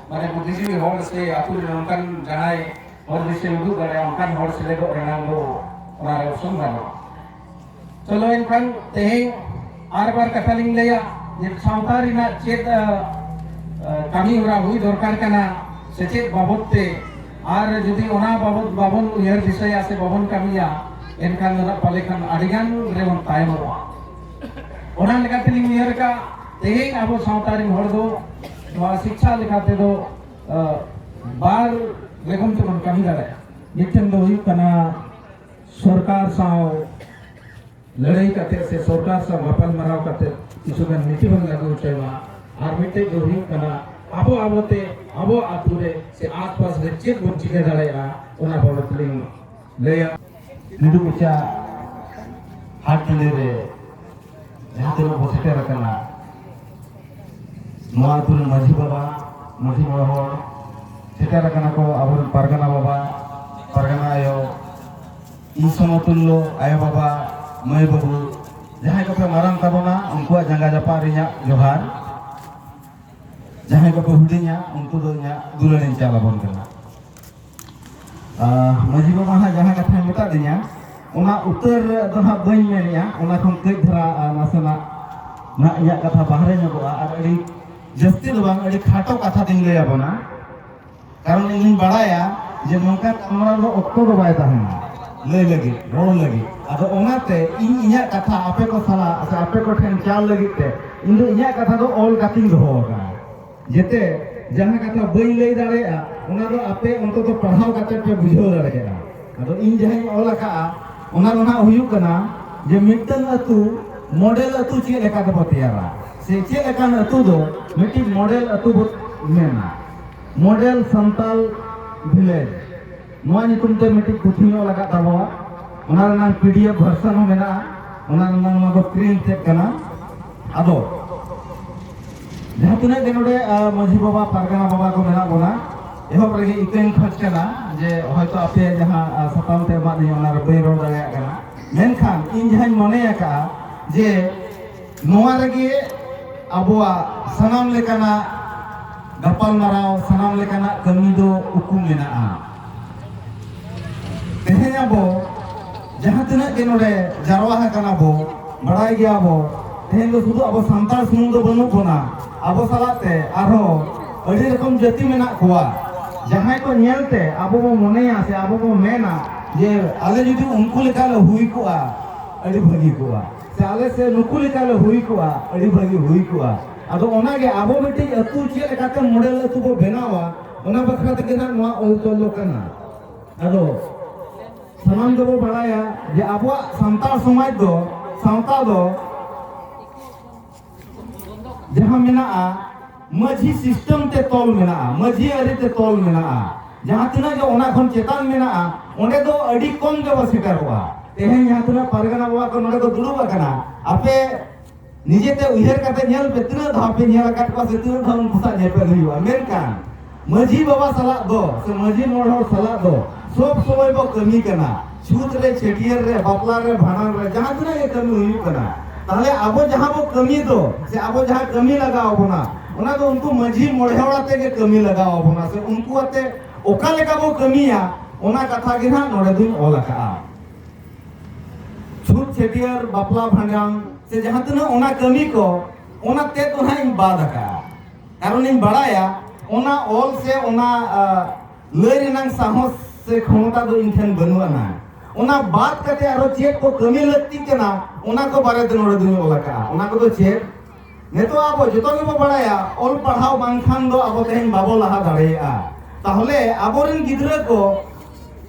ᱢᱟᱱᱮ ᱵᱩᱫᱽᱫᱷᱤᱡᱤᱵᱤ ᱦᱚᱲ ᱥᱮ ᱟᱹᱛᱩ ᱨᱮ ᱚᱱᱠᱟᱱ ᱡᱟᱦᱟᱸᱭ ᱦᱚᱲ ᱫᱤᱥᱟᱹ ᱩᱫᱩᱜ ᱫᱟᱲᱮᱭᱟᱜᱼᱟ, ᱚᱱᱠᱟᱱ ᱦᱚᱲ ᱥᱮᱞᱮᱫᱚᱜ ᱨᱮᱱᱟᱜ ᱫᱚ ᱚᱱᱟ ᱨᱮ ᱚᱯᱥᱚᱱ ᱵᱟᱹᱱᱩᱜᱼᱟ᱾ ᱪᱚᱞᱚ ᱮᱱᱠᱷᱟᱱ ᱛᱮᱦᱮᱧ ᱟᱨ ᱵᱟᱨ ᱠᱟᱛᱷᱟ ᱞᱤᱧ ᱞᱟᱹᱭᱟ ᱡᱮ ᱥᱟᱶᱛᱟ ᱨᱮᱱᱟᱜ ᱪᱮᱫ ᱠᱟᱹᱢᱤ ᱦᱚᱨᱟ ᱦᱩᱭ ᱫᱚᱨᱠᱟᱨ ᱠᱟᱱᱟ ᱥᱮᱪᱮᱫ ᱵᱟᱵᱚᱫ ᱛᱮ, ᱟᱨ ᱡᱩᱫᱤ ᱚᱱᱟ ᱵᱟᱵᱚᱫ ᱵᱟᱵᱚᱱ ᱩᱭᱦᱟᱹᱨ ᱫᱤᱥᱟᱹᱭᱟ ᱥᱮ ᱵᱟᱵᱚᱱ ᱠᱟᱹᱢᱤᱭᱟ, ᱮᱱᱠᱷᱟᱱ ᱫᱚ ᱯᱟᱞᱮ ᱠᱷᱟᱱ ᱟᱹᱰᱤ ᱜᱟᱱ ᱨᱮᱵᱚᱱ ᱛᱟᱭᱚᱢᱚᱜᱼᱟ᱾ ᱚᱱᱟ ᱞᱮᱠᱟᱛᱮᱞᱤᱧ ᱩᱭᱦᱟᱹᱨ ᱟᱠᱟᱫ ᱛᱮᱦᱮᱧ ᱟᱵᱚ ᱥᱟᱶᱛᱟ ᱨᱮᱱ ᱦᱚᱲ ᱫᱚ ᱱᱚᱣᱟ ᱥᱤᱠᱪᱷᱟ ᱞᱮᱠᱟ ᱛᱮᱫᱚ ᱵᱟᱨ ᱨᱚᱠᱚᱢ ᱛᱮᱵᱚᱱ ᱠᱟᱹᱢᱤ ᱫᱟᱲᱮᱭᱟᱜᱼᱟ᱾ ᱢᱤᱫᱴᱮᱱ ᱫᱚ ᱦᱩᱭᱩᱜ ᱠᱟᱱᱟ ᱥᱚᱨᱠᱟᱨ ᱥᱟᱶ ᱞᱟᱹᱲᱦᱟᱹᱭ ᱠᱟᱛᱮ ᱥᱮ ᱥᱚᱨᱠᱟᱨ ᱥᱟᱶ ᱜᱟᱯᱟᱞ ᱢᱟᱨᱟᱣ ᱠᱟᱛᱮ ᱠᱤᱪᱷᱩ ᱜᱟᱱ ᱱᱤᱛᱤ ᱵᱚᱱ ᱞᱟᱹᱜᱩ ᱦᱚᱪᱚᱭ ᱢᱟ᱾ ᱟᱨ ᱢᱤᱫᱴᱮᱡ ᱫᱚ ᱦᱩᱭᱩᱜ ᱠᱟᱱᱟ ᱟᱵᱚ ᱟᱵᱚᱛᱮ ᱟᱵᱚ ᱟᱹᱛᱩ ᱨᱮ ᱥᱮ ᱟᱥᱯᱟᱥ ᱨᱮ ᱪᱮᱫ ᱵᱚᱱ ᱪᱤᱠᱟᱹ ᱫᱟᱲᱮᱭᱟᱜᱼᱟ, ᱚᱱᱟ ᱵᱟᱵᱚᱛ ᱞᱤᱧ ᱞᱟᱹᱭᱟ᱾ ᱱᱤᱰᱩ ᱠᱚᱪᱟ ᱦᱟᱴ ᱴᱟᱺᱰᱤ ᱨᱮ ᱡᱟᱦᱟᱸ ᱛᱤᱱᱟᱹᱜ ᱵᱚ ᱥᱮᱴᱮᱨ ᱟᱠᱟᱱᱟ, ᱱᱚᱣᱟ ᱟᱹᱛᱩ ᱨᱮᱱ ᱢᱟᱹᱡᱷᱤ ᱵᱟᱵᱟ, ᱢᱟᱹᱡᱷᱤ ᱢᱚᱬᱮ ᱦᱚᱲ ᱥᱮᱴᱮᱨ ᱟᱠᱟᱱᱟ ᱠᱚ, ᱟᱵᱚᱨᱮᱱ ᱯᱟᱨᱜᱟᱱᱟ ᱵᱟᱵᱟ, ᱯᱟᱨᱜᱟᱱᱟ ᱟᱭᱳ, ᱤᱧ ᱥᱚᱢᱚᱛᱩᱞᱞᱚ ᱟᱭᱳ ᱵᱟᱵᱟ, ᱢᱟᱹᱭ ᱵᱟᱹᱵᱩ, ᱡᱟᱦᱟᱸᱭ ᱠᱚᱯᱮ ᱢᱟᱨᱟᱝ ᱛᱟᱵᱚᱱᱟ, ᱩᱱᱠᱩᱣᱟᱜ ᱡᱟᱸᱜᱟ ᱡᱟᱯᱟᱜ ᱨᱮ ᱤᱧᱟᱹᱜ ᱡᱚᱦᱟᱨ᱾ ᱡᱟᱦᱟᱸᱭ ᱠᱚᱯᱮ ᱦᱩᱰᱤᱧᱟ, ᱩᱱᱠᱩ ᱫᱚ ᱤᱧᱟᱹᱜ ᱫᱩᱞᱟᱹᱲ ᱤᱧ ᱪᱟᱞ ᱟᱵᱚᱱ ᱠᱟᱱᱟ᱾ ᱟᱨ ᱢᱟᱹᱡᱷᱤ ᱵᱟᱵᱟ ᱦᱟᱸᱜ ᱡᱟᱦᱟᱸ ᱠᱟᱛᱷᱟᱭ ᱢᱮᱛᱟᱫ ᱞᱤᱧᱟ, ᱚᱱᱟ ᱩᱛᱟᱹᱨ ᱫᱚ ᱦᱟᱸᱜ ᱵᱟᱹᱧ ᱢᱮᱱᱮᱜᱼᱟ, ᱚᱱᱟ ᱠᱷᱚᱱ ᱠᱟᱹᱡ ᱫᱷᱟᱨᱟ, ᱟᱨ ᱱᱟᱥᱮᱱᱟᱜ ᱱᱟᱦᱟᱜ ᱤᱧᱟᱹᱜ ᱠᱟᱛᱷᱟ ᱵᱟᱦᱨᱮ ᱧᱚᱜᱚᱜᱼᱟ᱾ ᱟᱨ ᱟᱹᱰᱤ ᱡᱟᱹᱥᱛᱤ ᱫᱚ ᱵᱟᱝ, ᱟᱹᱰᱤ ᱠᱷᱟᱴᱚ ᱠᱟᱛᱷᱟ ᱛᱤᱧ ᱞᱟᱹᱭ ᱟᱵᱚᱱᱟ, ᱠᱟᱨᱚᱱ ᱤᱧᱤᱧ ᱵᱟᱲᱟᱭᱟ ᱡᱮ ᱱᱚᱝᱠᱟ ᱜᱟᱞᱢᱟᱨᱟᱣ ᱫᱚ ᱚᱠᱛᱚ ᱫᱚ ᱵᱟᱭ ᱛᱟᱦᱮᱱᱟ ᱞᱟᱹᱭ ᱞᱟᱹᱜᱤᱫ, ᱨᱚᱲ ᱞᱟᱹᱜᱤᱫ᱾ ᱟᱫᱚ ᱚᱱᱟᱛᱮ ᱤᱧ ᱤᱧᱟᱹᱜ ᱠᱟᱛᱷᱟ ᱟᱯᱮ ᱠᱚ ᱥᱟᱞᱟᱜ ᱥᱮ ᱟᱯᱮ ᱠᱚ ᱴᱷᱮᱱ ᱪᱟᱞ ᱞᱟᱹᱜᱤᱫ ᱛᱮ ᱤᱧ ᱫᱚ ᱤᱧᱟᱹᱜ ᱠᱟᱛᱷᱟ ᱫᱚ ᱚᱞ ᱠᱟᱛᱮᱧ ᱫᱚᱦᱚ ᱟᱠᱟᱫᱼᱟ᱾ ᱡᱮᱛᱮ ᱡᱟᱦᱟᱸ ᱠᱟᱛᱷᱟ ᱵᱟᱹᱧ ᱞᱟᱹᱭ ᱫᱟᱲᱮᱭᱟᱜᱼᱟ, ᱚᱱᱟ ᱫᱚ ᱟᱯᱮ ᱚᱱᱛᱚᱛᱚ ᱯᱟᱲᱦᱟᱣ ᱠᱟᱛᱮ ᱯᱮ ᱵᱩᱡᱷᱟᱹᱣ ᱫᱟᱲᱮᱭᱟᱜᱼᱟ᱾ ᱟᱫᱚ ᱤᱧ ᱡᱟᱦᱟᱸᱧ ᱚᱞ ᱟᱠᱟᱫᱼᱟ, ᱚᱱᱟ ᱫᱚ ᱱᱟᱦᱟᱜ ᱦᱩᱭᱩᱜ ᱠᱟᱱᱟ ᱡᱮ ᱢᱤᱫᱴᱟᱝ ᱟᱹᱛᱩ, ᱢᱚᱰᱮᱞ ᱟᱹᱛᱩ ᱪᱮᱫ ᱞᱮᱠᱟ ᱛᱮᱵᱚ ᱛᱮᱭᱟᱨᱟ᱾ ᱥᱮ ᱪᱮᱫ ᱞᱮᱠᱟᱱ ᱟᱹᱛᱩ ᱫᱚ ᱢᱤᱫᱴᱤᱡ ᱢᱚᱰᱮᱞ ᱟᱹᱛᱩ ᱵᱚ ᱢᱮᱱᱟ? ᱢᱚᱰᱮᱞ ᱥᱟᱱᱛᱟᱞ ᱵᱷᱤᱞᱮᱡᱽ, ᱱᱚᱣᱟ ᱧᱩᱛᱩᱢ ᱛᱮ ᱢᱤᱫᱴᱤᱡ ᱯᱩᱛᱷᱤ ᱧᱚᱜ ᱞᱟᱜᱟᱜ ᱛᱟᱵᱚᱣᱟ᱾ ᱚᱱᱟ ᱨᱮᱱᱟᱜ ᱯᱤ ᱰᱤ ᱮᱯᱷ ᱵᱷᱟᱨᱥᱚᱱ ᱦᱚᱸ ᱢᱮᱱᱟᱜᱼᱟ᱾ ᱚᱱᱟ ᱨᱮᱱᱟᱜ ᱱᱚᱣᱟ ᱫᱚ ᱯᱨᱤᱱᱴ ᱛᱮᱫ ᱠᱟᱱᱟ᱾ ᱟᱫᱚ ᱡᱟᱦᱟᱸ ᱛᱤᱱᱟᱹᱜ ᱜᱮ ᱱᱚᱰᱮ, ᱟ, ᱢᱟᱹᱡᱷᱤ ᱵᱟᱵᱟ, ᱯᱟᱨᱜᱟᱱᱟ ᱵᱟᱵᱟ ᱠᱚ ᱢᱮᱱᱟᱜ ᱵᱚᱱᱟ, ᱮᱦᱚᱵ ᱨᱮᱜᱮ ᱤᱠᱟᱹᱧ ᱠᱷᱚᱡᱽ ᱠᱟᱱᱟ ᱡᱮ ᱦᱚᱭᱛᱳ ᱟᱯᱮ ᱡᱟᱦᱟᱸ, ᱟ, ᱥᱟᱛᱟᱢ ᱯᱮ ᱮᱢᱟᱫ ᱞᱤᱧᱟ, ᱚᱱᱟ ᱨᱮ ᱵᱟᱹᱧ ᱨᱚᱲ ᱫᱟᱲᱮᱭᱟᱜ ᱠᱟᱱᱟ᱾ ᱢᱮᱱᱠᱷᱟᱱ ᱤᱧ ᱡᱟᱦᱟᱸᱧ ᱢᱚᱱᱮ ᱟᱠᱟᱫᱼᱟ ᱡᱮ ᱱᱚᱣᱟ ᱨᱮᱜᱮ ᱟᱵᱚᱣᱟᱜ ᱥᱟᱱᱟᱢ ᱞᱮᱠᱟᱱᱟᱜ ᱜᱟᱯᱟᱞᱢᱟᱨᱟᱣ, ᱥᱟᱱᱟᱢ ᱞᱮᱠᱟᱱᱟᱜ ᱠᱟᱹᱢᱤ ᱫᱚ ᱩᱠᱩ ᱢᱮᱱᱟᱜᱼᱟ᱾ ᱛᱮᱦᱮᱧ ᱟᱵᱚ ᱡᱟᱦᱟᱸ ᱛᱤᱱᱟᱹᱜ ᱜᱮ ᱱᱚᱰᱮ ᱡᱟᱨᱣᱟ ᱟᱠᱟᱱᱟ ᱵᱚ, ᱵᱟᱲᱟᱭ ᱜᱮᱭᱟ ᱵᱚ, ᱛᱮᱦᱮᱧ ᱫᱚ ᱥᱩᱫᱷᱩ ᱟᱵᱚ ᱥᱟᱱᱛᱟᱲ ᱥᱩᱢᱩᱝ ᱫᱚ ᱵᱟᱹᱱᱩᱜ ᱵᱚᱱᱟ, ᱟᱵᱚ ᱥᱟᱞᱟᱜ ᱛᱮ ᱟᱨᱦᱚᱸ ᱟᱹᱰᱤ ᱨᱚᱠᱚᱢ ᱡᱟᱹᱛᱤ ᱢᱮᱱᱟᱜ ᱠᱚᱣᱟ᱾ ᱡᱟᱦᱟᱸᱭ ᱠᱚ ᱧᱮᱞ ᱛᱮ ᱟᱵᱚ ᱵᱚ ᱢᱚᱱᱮᱭᱟ ᱥᱮ ᱟᱵᱚ ᱵᱚ ᱢᱮᱱᱟ ᱡᱮ ᱟᱞᱮ ᱡᱩᱫᱤ ᱩᱱᱠᱩ ᱞᱮᱠᱟ ᱞᱮ ᱦᱩᱭ ᱠᱚᱜᱼᱟ, ᱟᱹᱰᱤ ᱵᱷᱟᱹᱜᱤ ᱠᱚᱜᱼᱟ, ᱥᱮ ᱟᱞᱮ ᱥᱮ ᱱᱩᱠᱩ ᱞᱮᱠᱟ ᱞᱮ ᱦᱩᱭ ᱠᱚᱜᱼᱟ, ᱟᱹᱰᱤ ᱵᱷᱟᱹᱜᱤ ᱦᱩᱭ ᱠᱚᱜᱼᱟ᱾ ᱟᱫᱚ ᱚᱱᱟᱜᱮ ᱟᱵᱚ ᱢᱤᱫᱴᱤᱡ ᱟᱹᱛᱩ ᱪᱮᱫ ᱞᱮᱠᱟᱛᱮ ᱢᱚᱰᱮᱞ ᱟᱹᱛᱩ ᱵᱚ ᱵᱮᱱᱟᱣᱟ, ᱚᱱᱟ ᱵᱟᱠᱷᱨᱟ ᱛᱮᱜᱮ ᱱᱟᱜ ᱱᱚᱣᱟ ᱚᱞ ᱛᱚᱞ ᱫᱚ ᱠᱟᱱᱟ᱾ ᱟᱫᱚ ᱥᱟᱱᱟᱢ ᱜᱮᱵᱚ ᱵᱟᱲᱟᱭᱟ ᱡᱮ ᱟᱵᱚᱣᱟᱜ ᱥᱟᱱᱛᱟᱲ ᱥᱚᱢᱟᱡᱽ ᱫᱚ, ᱥᱟᱶᱛᱟ ᱫᱚ ᱡᱟᱦᱟᱸ ᱢᱮᱱᱟᱜᱼᱟ, ᱢᱟᱹᱡᱷᱤ ᱥᱤᱥᱴᱮᱢ ᱛᱮ ᱛᱚᱞ ᱢᱮᱱᱟᱜᱼᱟ, ᱢᱟᱹᱡᱷᱤ ᱟᱹᱨᱤ ᱛᱮ ᱛᱚᱞ ᱢᱮᱱᱟᱜᱼᱟ᱾ ᱡᱟᱦᱟᱸ ᱛᱤᱱᱟᱹᱜ ᱜᱮ ᱚᱱᱟ ᱠᱷᱚᱱ ᱪᱮᱛᱟᱱ ᱢᱮᱱᱟᱜᱼᱟ, ᱚᱸᱰᱮ ᱫᱚ ᱟᱹᱰᱤ ᱠᱚᱢ ᱜᱮᱵᱚ ᱥᱮᱴᱮᱨᱚᱜᱼᱟ᱾ ᱛᱮᱦᱮᱧ ᱡᱟᱦᱟᱸ ᱛᱤᱱᱟᱹᱜ ᱯᱟᱨᱜᱟᱱᱟ ᱵᱟᱵᱟ ᱠᱚ ᱱᱚᱰᱮ ᱠᱚ ᱫᱩᱲᱩᱵ ᱟᱠᱟᱱᱟ, ᱟᱯᱮ ᱱᱤᱡᱮᱛᱮ ᱩᱭᱦᱟᱹᱨ ᱠᱟᱛᱮ ᱧᱮᱞ ᱯᱮ, ᱛᱤᱱᱟᱹᱜ ᱫᱷᱟᱣ ᱯᱮ ᱧᱮᱞ ᱟᱠᱟᱫ ᱠᱚᱣᱟ ᱥᱮ ᱛᱤᱱᱟᱹᱜ ᱫᱷᱟᱣ ᱩᱱᱠᱩ ᱥᱟᱶ ᱧᱮᱯᱮᱞ ᱦᱩᱭᱩᱜᱼᱟ᱾ ᱢᱮᱱᱠᱷᱟᱱ ᱢᱟᱹᱡᱷᱤ ᱵᱟᱵᱟ ᱥᱟᱞᱟᱜ ᱫᱚ ᱥᱮ ᱢᱟᱹᱡᱷᱤ ᱢᱚᱬᱮ ᱦᱚᱲ ᱥᱟᱞᱟᱜ ᱫᱚ ᱥᱚᱵ ᱥᱚᱢᱚᱭ ᱵᱚ ᱠᱟᱹᱢᱤ ᱠᱟᱱᱟ᱾ ᱪᱷᱩᱛ ᱨᱮ, ᱪᱷᱟᱹᱴᱭᱟᱹᱨ ᱨᱮ, ᱵᱟᱯᱞᱟ ᱨᱮ, ᱵᱷᱟᱸᱰᱟᱱ ᱨᱮ, ᱡᱟᱦᱟᱸ ᱛᱤᱱᱟᱹᱜ ᱜᱮ ᱠᱟᱹᱢᱤ ᱦᱩᱭᱩᱜ ᱠᱟᱱᱟ, ᱛᱟᱦᱞᱮ ᱟᱵᱚ ᱡᱟᱦᱟᱸ ᱵᱚ ᱠᱟᱹᱢᱤ ᱫᱚ ᱥᱮ ᱟᱵᱚ ᱡᱟᱦᱟᱸ ᱠᱟᱹᱢᱤ ᱞᱟᱜᱟᱣ ᱟᱵᱚᱱᱟ, ᱚᱱᱟ ᱫᱚ ᱩᱱᱠᱩ ᱢᱟᱹᱡᱷᱤ ᱢᱚᱬᱮ ᱦᱚᱲ ᱟᱛᱮ ᱜᱮ ᱠᱟᱹᱢᱤ ᱞᱟᱜᱟᱣ ᱟᱵᱚᱱᱟ ᱥᱮ ᱩᱱᱠᱩ ᱟᱛᱮ ᱚᱠᱟ ᱞᱮᱠᱟ ᱵᱚ ᱠᱟᱹᱢᱤᱭᱟ, ᱚᱱᱟ ᱠᱟᱛᱷᱟ ᱜᱮ ᱱᱟᱦᱟᱜ ᱱᱚᱰᱮ ᱫᱩᱧ ᱚᱞ ᱟᱠᱟᱜᱼᱟ᱾ ᱪᱷᱩᱛ, ᱪᱷᱟᱹᱴᱭᱟᱹᱨ, ᱵᱟᱯᱞᱟ, ᱵᱷᱟᱸᱰᱟᱱ ᱥᱮ ᱡᱟᱦᱟᱸ ᱛᱤᱱᱟᱹᱜ ᱚᱱᱟ ᱠᱟᱹᱢᱤ ᱠᱚ, ᱚᱱᱟ ᱛᱮᱫ ᱫᱚ ᱱᱟᱦᱟᱜ ᱤᱧ ᱵᱟᱫ ᱟᱠᱟᱜᱼᱟ᱾ ᱠᱟᱨᱚᱱ ᱤᱧ ᱵᱟᱲᱟᱭᱟ ᱚᱱᱟ ᱚᱞ ᱥᱮ ᱚᱱᱟ, ᱟ, ᱞᱟᱹᱭ ᱨᱮᱱᱟᱜ ᱥᱟᱦᱚᱥ ᱥᱮ ᱠᱷᱚᱢᱚᱛᱟ ᱫᱚ ᱤᱧ ᱴᱷᱮᱱ ᱵᱟᱹᱱᱩᱜ ᱟᱱᱟ᱾ ᱚᱱᱟ ᱵᱟᱫ ᱠᱟᱛᱮ ᱟᱨᱚ ᱪᱮᱫ ᱠᱚ ᱠᱟᱹᱢᱤ ᱞᱟᱹᱠᱛᱤᱜ ᱠᱟᱱᱟ, ᱚᱱᱟ ᱠᱚ ᱵᱟᱨᱮᱛᱮ ᱱᱚᱰᱮ ᱫᱩᱧ ᱚᱞ ᱟᱠᱟᱜᱼᱟ᱾ ᱚᱱᱟ ᱠᱚᱫᱚ ᱪᱮᱫ? ᱱᱤᱛᱚᱜ ᱟᱵᱚ ᱡᱚᱛᱚ ᱜᱮᱵᱚ ᱵᱟᱲᱟᱭᱟ, ᱚᱞ ᱯᱟᱲᱦᱟᱣ ᱵᱟᱝᱠᱷᱟᱱ ᱫᱚ ᱟᱵᱚ ᱛᱮᱦᱮᱧ ᱵᱟᱵᱚ ᱞᱟᱦᱟ ᱫᱟᱲᱮᱭᱟᱜᱼᱟ᱾ ᱛᱟᱦᱚᱞᱮ ᱟᱵᱚᱨᱮᱱ ᱜᱤᱫᱽᱨᱟᱹ ᱠᱚ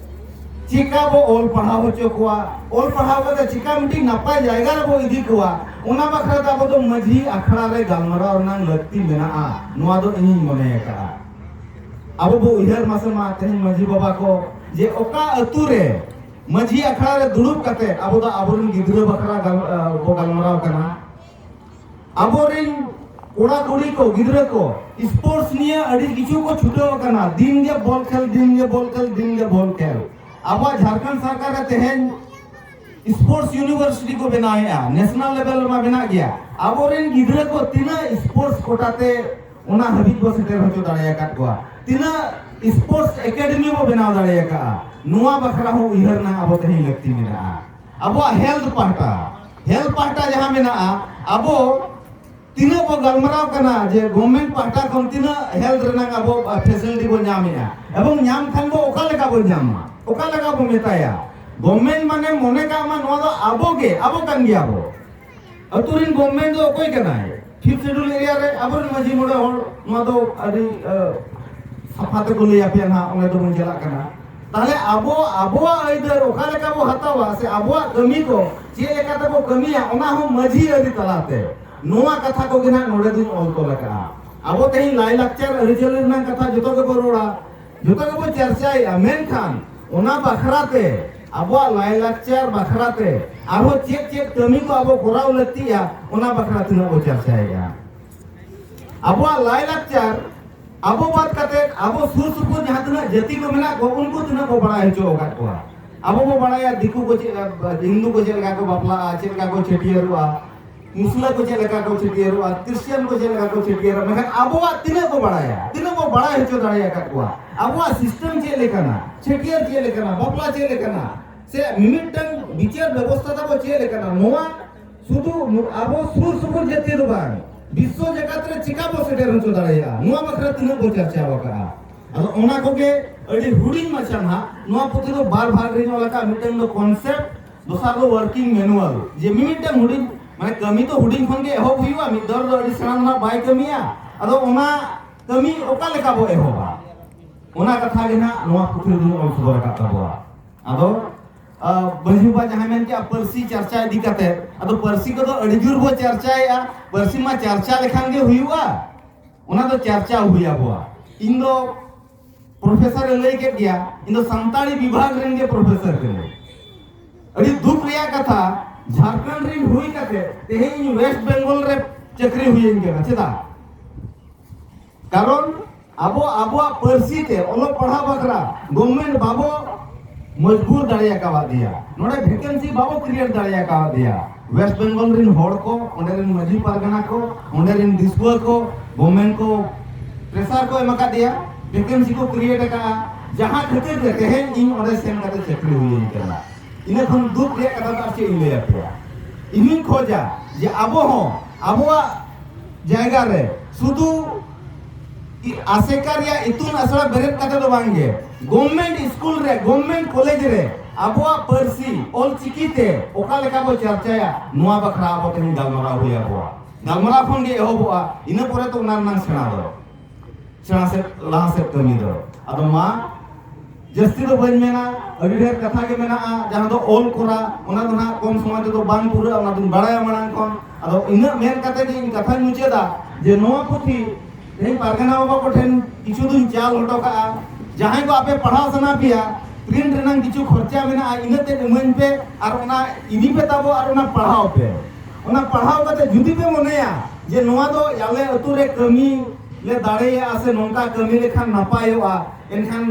ᱪᱤᱠᱟ ᱵᱚ ᱚᱞ ᱯᱟᱲᱦᱟᱣ ᱦᱚᱪᱚ ᱠᱚᱣᱟ, ᱚᱞ ᱯᱟᱲᱦᱟᱣ ᱠᱟᱛᱮ ᱪᱤᱠᱟ ᱢᱤᱫᱴᱤᱡ ᱱᱟᱯᱟᱭ ᱡᱟᱭᱜᱟ ᱨᱮᱵᱚ ᱤᱫᱤ ᱠᱚᱣᱟ, ᱚᱱᱟ ᱵᱟᱠᱷᱨᱟ ᱛᱮ ᱟᱵᱚ ᱫᱚ ᱢᱟᱹᱡᱷᱤ ᱟᱠᱷᱲᱟ ᱨᱮ ᱜᱟᱞᱢᱟᱨᱟᱣ ᱨᱮᱱᱟᱜ ᱞᱟᱹᱠᱛᱤ ᱢᱮᱱᱟᱜᱼᱟ, ᱱᱚᱣᱟ ᱫᱚ ᱤᱧᱤᱧ ᱢᱚᱱᱮ ᱟᱠᱟᱫᱼᱟ᱾ ᱟᱵᱚ ᱵᱚ ᱩᱭᱦᱟᱹᱨ ᱢᱟᱥᱮ ᱢᱟ ᱛᱮᱦᱮᱧ ᱢᱟᱹᱡᱷᱤ ᱵᱟᱵᱟ ᱠᱚ, ᱡᱮ ᱚᱠᱟ ᱟᱹᱛᱩ ᱨᱮ ᱢᱟᱹᱡᱷᱤ ᱟᱠᱷᱲᱟ ᱨᱮ ᱫᱩᱲᱩᱵ ᱠᱟᱛᱮ ᱟᱵᱚ ᱫᱚ ᱟᱵᱚᱨᱮᱱ ᱜᱤᱫᱽᱨᱟᱹ ᱵᱟᱠᱷᱨᱟ ᱜᱟᱞ-, ᱟ, ᱵᱚ ᱜᱟᱞᱢᱟᱨᱟᱣ ᱠᱟᱱᱟ᱾ ᱟᱵᱚᱨᱮᱱ ᱠᱚᱲᱟ ᱠᱩᱲᱤ ᱠᱚ, ᱜᱤᱫᱽᱨᱟᱹ ᱠᱚ sports ᱱᱤᱭᱮ ᱟᱹᱰᱤ ᱠᱤᱪᱷᱩ ᱠᱚ ᱪᱷᱩᱴᱟᱹᱣ ᱟᱠᱟᱱᱟ᱾ ᱫᱤᱱ ᱜᱮ ᱵᱚᱞ ᱠᱷᱮᱞ, ᱫᱤᱱ ᱜᱮ ᱵᱚᱞ ᱠᱷᱮᱞ, ᱫᱤᱱ ᱜᱮ ᱵᱚᱞ ᱠᱷᱮᱞ᱾ ᱟᱵᱚᱣᱟᱜ ᱡᱷᱟᱲᱠᱷᱚᱸᱰ ᱥᱚᱨᱠᱟᱨ ᱨᱮ ᱛᱮᱦᱮᱧ sports university ᱠᱚ ᱵᱮᱱᱟᱣᱮᱫᱼᱟ, national level ᱨᱮᱢᱟ ᱢᱮᱱᱟᱜ ᱜᱮᱭᱟ᱾ ᱟᱵᱚᱨᱮᱱ ᱜᱤᱫᱽᱨᱟᱹ ᱠᱚ ᱛᱤᱱᱟᱹᱜ sports ᱠᱚᱴᱟ ᱛᱮ ᱚᱱᱟ ᱦᱟᱹᱵᱤᱡ ᱵᱚ ᱥᱮᱴᱮᱨ ᱦᱚᱪᱚ ᱫᱟᱲᱮ ᱟᱠᱟᱫ ᱠᱚᱣᱟ? ᱛᱤᱱᱟᱹᱜ sports academy ᱵᱚ ᱵᱮᱱᱟᱣ ᱫᱟᱲᱮ ᱟᱠᱟᱫᱼᱟ? ᱱᱚᱣᱟ ᱵᱟᱠᱷᱨᱟ ᱦᱚᱸ ᱩᱭᱦᱟᱹᱨ ᱨᱮᱱᱟᱜ ᱟᱵᱚ ᱛᱮᱦᱮᱧ ᱞᱟᱹᱠᱛᱤ ᱢᱮᱱᱟᱜᱼᱟ᱾ ᱟᱵᱚᱣᱟᱜ health ᱯᱟᱦᱴᱟ, health ᱯᱟᱦᱴᱟ ᱡᱟᱦᱟᱸ ᱢᱮᱱᱟᱜᱼᱟ, ᱟᱵᱚ ᱛᱤᱱᱟᱹᱜ ᱵᱚ ᱜᱟᱞᱢᱟᱨᱟᱣ ᱠᱟᱱᱟ ᱡᱮ government ᱯᱟᱦᱴᱟ ᱠᱷᱚᱱ ᱛᱤᱱᱟᱹᱜ health ᱨᱮᱱᱟᱜ ᱟᱵᱚ facility ᱵᱚ ᱧᱟᱢᱮᱜᱼᱟ, ᱮᱵᱚᱝ ᱧᱟᱢ ᱠᱷᱟᱱ ᱵᱚ ᱚᱠᱟ ᱞᱮᱠᱟ ᱵᱚ ᱧᱟᱢᱟ, ᱚᱠᱟ ᱞᱮᱠᱟ ᱵᱚ ᱢᱮᱛᱟᱭᱟ? Government ᱢᱟᱱᱮ ᱢᱚᱱᱮ ᱠᱟᱜ ᱢᱟ ᱱᱚᱣᱟ ᱫᱚ ᱟᱵᱚ ᱜᱮ, ᱟᱵᱚ ᱠᱟᱱ ᱜᱮᱭᱟ ᱵᱚ᱾ ᱟᱹᱛᱩ ᱨᱮᱱ government ᱫᱚ ᱚᱠᱚᱭ ᱠᱟᱱᱟᱭ? Fifth Schedule area ᱨᱮ ᱟᱵᱚᱨᱮᱱ ᱢᱟᱹᱡᱷᱤ ᱢᱚᱬᱮ ᱦᱚᱲ, ᱱᱚᱣᱟ ᱫᱚ ᱟᱹᱰᱤ, ᱟ, ᱥᱟᱯᱷᱟ ᱛᱮᱠᱚ ᱞᱟᱹᱭ ᱟᱯᱮᱭᱟ ᱱᱟᱦᱟᱜ, ᱚᱸᱰᱮ ᱫᱚᱵᱚᱱ ᱪᱟᱞᱟᱜ ᱠᱟᱱᱟ᱾ ᱛᱟᱦᱞᱮ ᱟᱵᱚ, ᱟᱵᱚᱣᱟᱜ ᱟᱹᱭᱫᱟᱹᱨ ᱚᱠᱟ ᱞᱮᱠᱟ ᱵᱚ ᱦᱟᱛᱟᱣᱟ ᱥᱮ ᱟᱵᱚᱣᱟᱜ ᱠᱟᱹᱢᱤ ᱠᱚ ᱪᱮᱫ ᱞᱮᱠᱟ ᱛᱮᱵᱚ ᱠᱟᱹᱢᱤᱭᱟ, ᱚᱱᱟ ᱦᱚᱸ ᱢᱟᱹᱡᱷᱤ ᱟᱹᱨᱤ ᱛᱟᱞᱟᱛᱮ᱾ ᱱᱚᱣᱟ ᱠᱟᱛᱷᱟ ᱠᱚᱜᱮ ᱱᱟᱦᱟᱜ ᱱᱚᱰᱮ ᱫᱚᱧ ᱚᱞ ᱛᱚᱞ ᱟᱠᱟᱫᱼᱟ᱾ ᱟᱵᱚ ᱛᱮᱦᱮᱧ ᱞᱟᱭᱼᱞᱟᱠᱪᱟᱨ ᱟᱹᱨᱤᱪᱟᱹᱞᱤ ᱨᱮᱱᱟᱜ ᱠᱟᱛᱷᱟ ᱡᱚᱛᱚ ᱜᱮᱵᱚ ᱨᱚᱲᱟ, ᱡᱚᱛᱚ ᱜᱮᱵᱚ ᱪᱟᱨᱪᱟᱭᱮᱫᱼᱟ, ᱢᱮᱱᱠᱷᱟᱱ ᱚᱱᱟ ᱵᱟᱠᱷᱨᱟ ᱛᱮ, ᱟᱵᱚᱣᱟᱜ ᱞᱟᱭᱼᱞᱟᱠᱪᱟᱨ ᱵᱟᱠᱷᱨᱟ ᱛᱮ ᱟᱨᱦᱚᱸ ᱪᱮᱫ ᱪᱮᱫ ᱠᱟᱹᱢᱤ ᱠᱚ ᱟᱵᱚ ᱠᱚᱨᱟᱣ ᱞᱟᱹᱠᱛᱤᱜᱼᱟ, ᱚᱱᱟ ᱵᱟᱠᱷᱨᱟ ᱛᱤᱱᱟᱹᱜ ᱵᱚ ᱪᱟᱨᱪᱟᱭᱮᱫᱼᱟ? ᱟᱵᱚᱣᱟᱜ ᱞᱟᱭᱼᱞᱟᱠᱪᱟᱨ ᱟᱵᱚ ᱵᱟᱫ ᱠᱟᱛᱮ ᱟᱵᱚ ᱥᱩᱨ ᱥᱩᱯᱩᱨ ᱡᱟᱦᱟᱸ ᱛᱤᱱᱟᱹᱜ ᱡᱟᱹᱛᱤ ᱠᱚ ᱢᱮᱱᱟᱜ ᱠᱚᱣᱟ, ᱩᱱᱠᱩ ᱛᱤᱱᱟᱹᱜ ᱵᱚ ᱵᱟᱲᱟᱭ ᱦᱚᱪᱚ ᱟᱠᱟᱫ ᱠᱚᱣᱟ? ᱟᱵᱚ ᱵᱚ ᱵᱟᱲᱟᱭᱟ ᱫᱤᱠᱩ ᱠᱚ ᱪᱮᱫ, ᱦᱤᱱᱫᱩ ᱠᱚ ᱪᱮᱫ ᱞᱮᱠᱟ ᱠᱚ ᱵᱟᱯᱞᱟᱜᱼᱟ, ᱪᱮᱫ ᱞᱮᱠᱟ ᱠᱚ ᱪᱷᱟᱹᱴᱭᱟᱹᱨᱚᱜᱼᱟ, ᱢᱩᱥᱞᱟᱹ ᱠᱚ ᱪᱮᱫ ᱞᱮᱠᱟ ᱠᱚ ᱪᱷᱟᱹᱴᱭᱟᱹᱨᱚᱜᱼᱟ, ᱠᱷᱨᱤᱥᱴᱤᱭᱟᱱ ᱠᱚ ᱪᱮᱫ ᱞᱮᱠᱟ ᱠᱚ ᱪᱷᱟᱹᱴᱭᱟᱹᱨᱚᱜᱼᱟ, ᱢᱮᱱᱠᱷᱟᱱ ᱟᱵᱚᱣᱟᱜ ᱛᱤᱱᱟᱹᱜ ᱠᱚ ᱵᱟᱲᱟᱭᱟ? ᱛᱤᱱᱟᱹᱜ ᱵᱚ ᱵᱟᱲᱟᱭ ᱦᱚᱪᱚ ᱫᱟᱲᱮ ᱟᱠᱟᱫ ᱠᱚᱣᱟ? ᱟᱵᱚᱣᱟᱜ system ᱪᱮᱫ ᱞᱮᱠᱟᱱᱟ, ᱪᱷᱟᱹᱴᱭᱟᱹᱨ ᱪᱮᱫ ᱞᱮᱠᱟᱱᱟ, ᱵᱟᱯᱞᱟ ᱪᱮᱫ ᱞᱮᱠᱟᱱᱟ, ᱥᱮ ᱢᱤᱢᱤᱫᱴᱟᱝ ᱵᱤᱪᱟᱹᱨ ᱵᱮᱵᱚᱥᱛᱷᱟ ᱛᱟᱵᱚ ᱪᱮᱫ ᱞᱮᱠᱟᱱᱟ, ᱱᱚᱣᱟ ᱥᱩᱫᱷᱩ ᱱᱩ-, ᱟᱵᱚ ᱥᱩᱨ ᱥᱩᱯᱩᱨ ᱡᱟᱹᱛᱤ ᱫᱚ ᱵᱟᱝ, ᱵᱤᱥᱥᱚ ᱡᱟᱠᱟᱛ ᱨᱮ ᱪᱤᱠᱟ ᱵᱚ ᱥᱮᱴᱮᱨ ᱦᱚᱪᱚ ᱫᱟᱲᱮᱭᱟᱜᱼᱟ, ᱱᱚᱣᱟ ᱵᱟᱠᱷᱨᱟ ᱛᱤᱱᱟᱹᱜ ᱵᱚ ᱪᱟᱨᱪᱟ ᱟᱠᱟᱫᱼᱟ? ᱟᱫᱚ ᱚᱱᱟ ᱠᱚᱜᱮ ᱟᱹᱰᱤ ᱦᱩᱰᱤᱧ ᱢᱟᱪᱷᱟ ᱱᱟᱦᱟᱜ, ᱱᱚᱣᱟ ᱯᱩᱛᱷᱤ ᱫᱚ ᱵᱟᱨ ᱵᱷᱟᱜᱽ ᱨᱮᱧ ᱚᱞ ᱟᱠᱟᱫᱼᱟ, ᱢᱤᱫᱴᱟᱝ ᱫᱚ concept, ᱫᱚᱥᱟᱨ ᱫᱚ working manual, ᱡᱮ ᱢᱤᱢᱤᱫᱴᱟᱝ ᱦᱩᱰᱤᱧ, ᱢᱟᱱᱮ ᱠᱟᱹᱢᱤ ᱫᱚ ᱦᱩᱰᱤᱧ ᱠᱷᱚᱱ ᱜᱮ ᱮᱦᱚᱵ ᱦᱩᱭᱩᱜᱼᱟ, ᱢᱤᱫ ᱫᱚᱨ ᱫᱚ ᱟᱹᱰᱤ ᱥᱮᱬᱟ ᱫᱚ ᱱᱟᱦᱟᱜ ᱵᱟᱭ ᱠᱟᱹᱢᱤᱭᱟ᱾ ᱟᱫᱚ ᱚᱱᱟ ᱠᱟᱹᱢᱤ ᱚᱠᱟ ᱞᱮᱠᱟ ᱵᱚ ᱮᱦᱚᱵᱟ, ᱚᱱᱟ ᱠᱟᱛᱷᱟ ᱜᱮ ᱱᱟᱦᱟᱜ ᱱᱚᱣᱟ ᱯᱩᱛᱷᱤ ᱨᱮᱫᱚᱧ ᱚᱞ ᱥᱚᱫᱚᱨ ᱟᱠᱟᱫ ᱛᱟᱵᱚᱣᱟ᱾ ᱟᱫᱚ ᱟᱸ, ᱢᱟᱹᱡᱷᱤ ᱵᱟᱵᱟ ᱡᱟᱦᱟᱸᱭ ᱢᱮᱱ ᱠᱮᱜᱼᱟ ᱯᱟᱹᱨᱥᱤ ᱪᱟᱨᱪᱟ ᱤᱫᱤ ᱠᱟᱛᱮ, ᱟᱫᱚ ᱯᱟᱹᱨᱥᱤ ᱠᱚᱫᱚ ᱟᱹᱰᱤ ᱡᱳᱨ ᱵᱚ ᱪᱟᱨᱪᱟᱭᱮᱜᱼᱟ, ᱯᱟᱹᱨᱥᱤ ᱢᱟ ᱪᱟᱨᱪᱟ ᱞᱮᱠᱷᱟᱱ ᱜᱮ ᱦᱩᱭᱩᱜᱼᱟ, ᱚᱱᱟ ᱫᱚ ᱪᱟᱨᱪᱟ ᱦᱩᱭ ᱟᱵᱚᱣᱟ᱾ ᱤᱧ ᱫᱚ ᱯᱨᱚᱯᱷᱮᱥᱚᱨ ᱮ ᱞᱟᱹᱭ ᱠᱮᱫ ᱜᱮᱭᱟ, ᱤᱧ ᱫᱚ ᱥᱟᱱᱛᱟᱲᱤ ᱵᱤᱵᱷᱟᱜᱽ ᱨᱮᱱ ᱜᱮ ᱯᱨᱚᱯᱷᱮᱥᱚᱨ ᱠᱟᱹᱱᱟᱹᱧ᱾ ᱟᱹᱰᱤ ᱫᱩᱠ ᱨᱮᱭᱟᱜ ᱠᱟᱛᱷᱟ, ᱡᱷᱟᱲᱠᱷᱚᱸᱰ ᱨᱮᱱ ᱦᱩᱭ ᱠᱟᱛᱮ ᱛᱮᱦᱮᱧ ᱤᱧ ᱳᱭᱮᱥᱴ ᱵᱮᱝᱜᱚᱞ ᱨᱮ ᱪᱟᱹᱠᱨᱤ ᱦᱩᱭᱟᱹᱧ ᱠᱟᱱᱟ᱾ ᱪᱮᱫᱟᱜ? ᱠᱟᱨᱚᱱ ᱟᱵᱚ ᱟᱵᱚᱣᱟᱜ ᱯᱟᱹᱨᱥᱤ ᱛᱮ ᱚᱞᱚᱜ ᱯᱟᱲᱦᱟᱣ ᱵᱟᱠᱷᱨᱟ ᱜᱚᱵᱷᱢᱮᱱᱴ ᱵᱟᱵᱚ ᱢᱚᱡᱽᱵᱩᱨ ᱫᱟᱲᱮ ᱟᱠᱟᱣᱟᱫᱮᱭᱟ, ᱱᱚᱰᱮ ᱵᱷᱮᱠᱮᱱᱥᱤ ᱵᱟᱵᱚ ᱠᱨᱤᱭᱮᱴ ᱫᱟᱲᱮ ᱟᱠᱟᱣᱟᱫᱮᱭᱟ᱾ ᱳᱭᱮᱥᱴ ᱵᱮᱝᱜᱚᱞ ᱨᱮᱱ ᱦᱚᱲ ᱠᱚ, ᱚᱸᱰᱮ ᱨᱮᱱ ᱢᱟᱹᱡᱷᱤ ᱯᱟᱨᱜᱟᱱᱟ ᱠᱚ, ᱚᱸᱰᱮ ᱨᱮᱱ ᱫᱤᱥᱩᱣᱟᱹ ᱠᱚ, ᱜᱚᱵᱷᱢᱮᱱᱴ ᱠᱚ ᱯᱨᱮᱥᱟᱨ ᱠᱚ ᱮᱢ ᱟᱠᱟᱫᱮᱭᱟ, ᱵᱷᱮᱠᱮᱱᱥᱤ ᱠᱚ ᱠᱨᱤᱭᱮᱴ ᱟᱠᱟᱫᱼᱟ, ᱡᱟᱦᱟᱸ ᱠᱷᱟᱹᱛᱤᱨ ᱛᱮ ᱛᱮᱦᱮᱧ ᱤᱧ ᱚᱸᱰᱮ ᱥᱮᱱ ᱠᱟᱛᱮ ᱪᱟᱹᱠᱨᱤ ᱦᱩᱭᱟᱹᱧ ᱠᱟᱱᱟ᱾ ᱤᱱᱟᱹ ᱠᱷᱚᱱ ᱫᱩᱠ ᱨᱮᱭᱟᱜ ᱠᱟᱛᱷᱟ ᱫᱚ ᱟᱨ ᱪᱮᱫ ᱤᱧ ᱞᱟᱹᱭ ᱟᱯᱮᱭᱟ? ᱤᱧᱤᱧ ᱠᱷᱚᱡᱟ ᱡᱮ ᱟᱵᱚ ᱦᱚᱸ ᱟᱵᱚᱣᱟᱜ ᱡᱟᱭᱜᱟ ᱨᱮ ᱥᱩᱫᱷᱩ ᱤ-, ᱟᱥᱮᱠᱟ ᱨᱮᱭᱟᱜ ᱤᱛᱩᱱ ᱟᱥᱲᱟ ᱵᱮᱨᱮᱫ ᱠᱟᱛᱮ ᱫᱚ ᱵᱟᱝ ᱜᱮ, ᱜᱚᱵᱷᱢᱮᱱᱴ ᱥᱠᱩᱞ ᱨᱮ, ᱜᱚᱵᱷᱢᱮᱱᱴ ᱠᱚᱞᱮᱡᱽ ᱨᱮ ᱟᱵᱚᱣᱟᱜ ᱯᱟᱹᱨᱥᱤ ᱚᱞ ᱪᱤᱠᱤ ᱛᱮ ᱚᱠᱟ ᱞᱮᱠᱟ ᱵᱚ ᱪᱟᱨᱪᱟᱭᱟ, ᱱᱚᱣᱟ ᱵᱟᱠᱷᱨᱟ ᱟᱵᱚ ᱛᱮᱦᱮᱧ ᱜᱟᱞᱢᱟᱨᱟᱣ ᱦᱩᱭ ᱟᱵᱚᱣᱟ᱾ ᱜᱟᱞᱢᱟᱨᱟᱣ ᱠᱷᱚᱱ ᱜᱮ ᱮᱦᱚᱵᱚᱜᱼᱟ, ᱤᱱᱟᱹ ᱯᱚᱨᱮ ᱛᱚ ᱚᱱᱟ ᱨᱮᱱᱟᱜ ᱥᱮᱬᱟ ᱫᱚ᱾ ᱥᱮᱬᱟ ᱥᱮᱫ, ᱞᱟᱦᱟ ᱥᱮᱫ ᱠᱟᱹᱢᱤ ᱫᱚ᱾ ᱟᱫᱚ ᱢᱟ, ᱡᱟᱹᱥᱛᱤ ᱫᱚ ᱵᱟᱹᱧ ᱢᱮᱱᱟ, ᱟᱹᱰᱤ ᱰᱷᱮᱨ ᱠᱟᱛᱷᱟ ᱜᱮ ᱢᱮᱱᱟᱜᱼᱟ, ᱡᱟᱦᱟᱸ ᱫᱚ ᱚᱞ ᱠᱚᱨᱟ, ᱚᱱᱟ ᱫᱚ ᱱᱟᱦᱟᱜ ᱠᱚᱢ ᱥᱚᱢᱚᱭ ᱛᱮᱫᱚ ᱵᱟᱝ ᱯᱩᱨᱟᱹᱜᱼᱟ, ᱚᱱᱟ ᱫᱚᱧ ᱵᱟᱲᱟᱭᱟ ᱢᱟᱲᱟᱝ ᱠᱷᱚᱱ᱾ ᱟᱫᱚ ᱤᱱᱟᱹᱜ ᱢᱮᱱ ᱠᱟᱛᱮ ᱜᱮ ᱤᱧ ᱠᱟᱛᱷᱟᱧ ᱢᱩᱪᱟᱹᱫᱟ ᱡᱮ ᱱᱚᱣᱟ ᱯᱩᱛᱷᱤ ᱛᱮᱦᱮᱧ ᱯᱟᱨᱜᱟᱱᱟ ᱵᱟᱵᱟ ᱠᱚᱴᱷᱮᱱ ᱠᱤᱪᱷᱩ ᱫᱩᱧ ᱪᱟᱞ ᱦᱚᱴᱚ ᱠᱟᱜᱼᱟ᱾ ᱡᱟᱦᱟᱸᱭ ᱠᱚ ᱟᱯᱮ ᱯᱟᱲᱦᱟᱣ ᱥᱟᱱᱟ ᱯᱮᱭᱟ, ᱯᱨᱤᱱᱴ ᱨᱮᱱᱟᱜ ᱠᱤᱪᱷᱩ ᱠᱷᱚᱨᱪᱟ ᱢᱮᱱᱟᱜᱼᱟ, ᱤᱱᱟᱹ ᱛᱮᱫ ᱤᱢᱟᱹᱧ ᱯᱮ ᱟᱨ ᱚᱱᱟ ᱤᱫᱤ ᱯᱮ ᱛᱟᱵᱚ ᱟᱨ ᱚᱱᱟ ᱯᱟᱲᱦᱟᱣ ᱯᱮ᱾ ᱚᱱᱟ ᱯᱟᱲᱦᱟᱣ ᱠᱟᱛᱮ ᱡᱩᱫᱤ ᱯᱮ ᱢᱚᱱᱮᱭᱟ ᱡᱮ ᱱᱚᱣᱟ ᱫᱚ ᱟᱞᱮ ᱟᱹᱛᱩ ᱨᱮ ᱠᱟᱹᱢᱤ ᱞᱮ ᱫᱟᱲᱮᱭᱟᱜᱼᱟ ᱥᱮ ᱱᱚᱝᱠᱟ ᱠᱟᱹᱢᱤ ᱞᱮᱠᱷᱟᱱ ᱱᱟᱯᱟᱭᱚᱜᱼᱟ, ᱮᱱᱠᱷᱟᱱ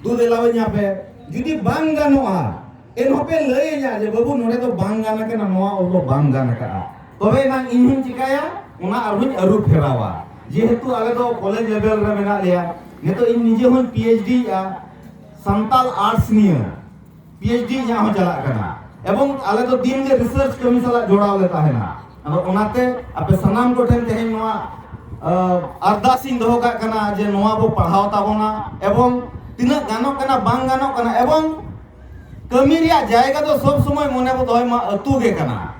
ᱫᱩ ᱫᱮᱞᱟᱣᱟᱹᱧᱟ ᱯᱮ᱾ ᱡᱩᱫᱤ ᱵᱟᱝ ᱜᱟᱱᱚᱜᱼᱟ, ᱮᱱᱦᱚᱸ ᱯᱮ ᱞᱟᱹᱭᱟᱹᱧᱟ ᱡᱮ, "ᱵᱟᱹᱵᱩ, ᱱᱚᱰᱮ ᱫᱚ ᱵᱟᱝ ᱜᱟᱱ ᱟᱠᱟᱱᱟ, ᱱᱚᱣᱟ ᱚᱞ ᱫᱚ ᱵᱟᱝ ᱜᱟᱱ ᱟᱠᱟᱜᱼᱟ", ᱛᱚᱵᱮ ᱮᱱᱟᱝ ᱤᱧ ᱦᱚᱸᱧ ᱪᱤᱠᱟᱹᱭᱟ, ᱚᱱᱟ ᱟᱨᱦᱚᱸᱧ ᱟᱹᱨᱩ ᱯᱷᱮᱨᱟᱣᱟ᱾ ᱡᱮᱦᱮᱛᱩ ᱟᱞᱮ ᱫᱚ ᱠᱚᱞᱮᱡᱽ ᱞᱮᱵᱮᱞ ᱨᱮ ᱢᱮᱱᱟᱜ ᱞᱮᱭᱟ, ᱱᱤᱛᱚᱜ ᱤᱧ ᱱᱤᱡᱮ ᱦᱚᱸᱧ ᱯᱤ ᱮᱭᱤᱪ ᱰᱤ ᱭᱮᱜᱼᱟ ᱥᱟᱱᱛᱟᱞ ᱟᱨᱴᱥ ᱱᱤᱭᱟᱹ᱾ ᱯᱤ ᱮᱭᱤᱪ ᱰᱤ ᱤᱧᱟᱹᱜ ᱦᱚᱸ ᱪᱟᱞᱟᱜ ᱠᱟᱱᱟ, ᱮᱵᱚᱝ ᱟᱞᱮ ᱫᱚ ᱫᱤᱱ ᱜᱮ ᱨᱤᱥᱟᱨᱪ ᱠᱟᱹᱢᱤ ᱥᱟᱞᱟᱜ ᱡᱚᱲᱟᱣ ᱞᱮ ᱛᱟᱦᱮᱱᱟ᱾ ᱟᱫᱚ ᱚᱱᱟᱛᱮ ᱟᱯᱮ ᱥᱟᱱᱟᱢ ᱠᱚᱴᱷᱮᱱ ᱛᱮᱦᱮᱧ ᱱᱚᱣᱟ, ᱟᱸ, ᱟᱨᱫᱟᱥ ᱤᱧ ᱫᱚᱦᱚ ᱠᱟᱜ ᱠᱟᱱᱟ ᱡᱮ ᱱᱚᱣᱟ ᱵᱚ ᱯᱟᱲᱦᱟᱣ ᱛᱟᱵᱚᱱᱟ, ᱮᱵᱚᱝ ᱛᱤᱱᱟᱹᱜ ᱜᱟᱱᱚᱜ ᱠᱟᱱᱟ, ᱵᱟᱝ ᱜᱟᱱᱚᱜ ᱠᱟᱱᱟ, ᱮᱵᱚᱝ ᱠᱟᱹᱢᱤ ᱨᱮᱭᱟᱜ ᱡᱟᱭᱜᱟ ᱫᱚ ᱥᱚᱵ ᱥᱚᱢᱚᱭ ᱢᱚᱱᱮ ᱵᱚ ᱫᱚᱦᱚᱭ ᱢᱟ, ᱟᱹᱛᱩ ᱜᱮ ᱠᱟᱱᱟ᱾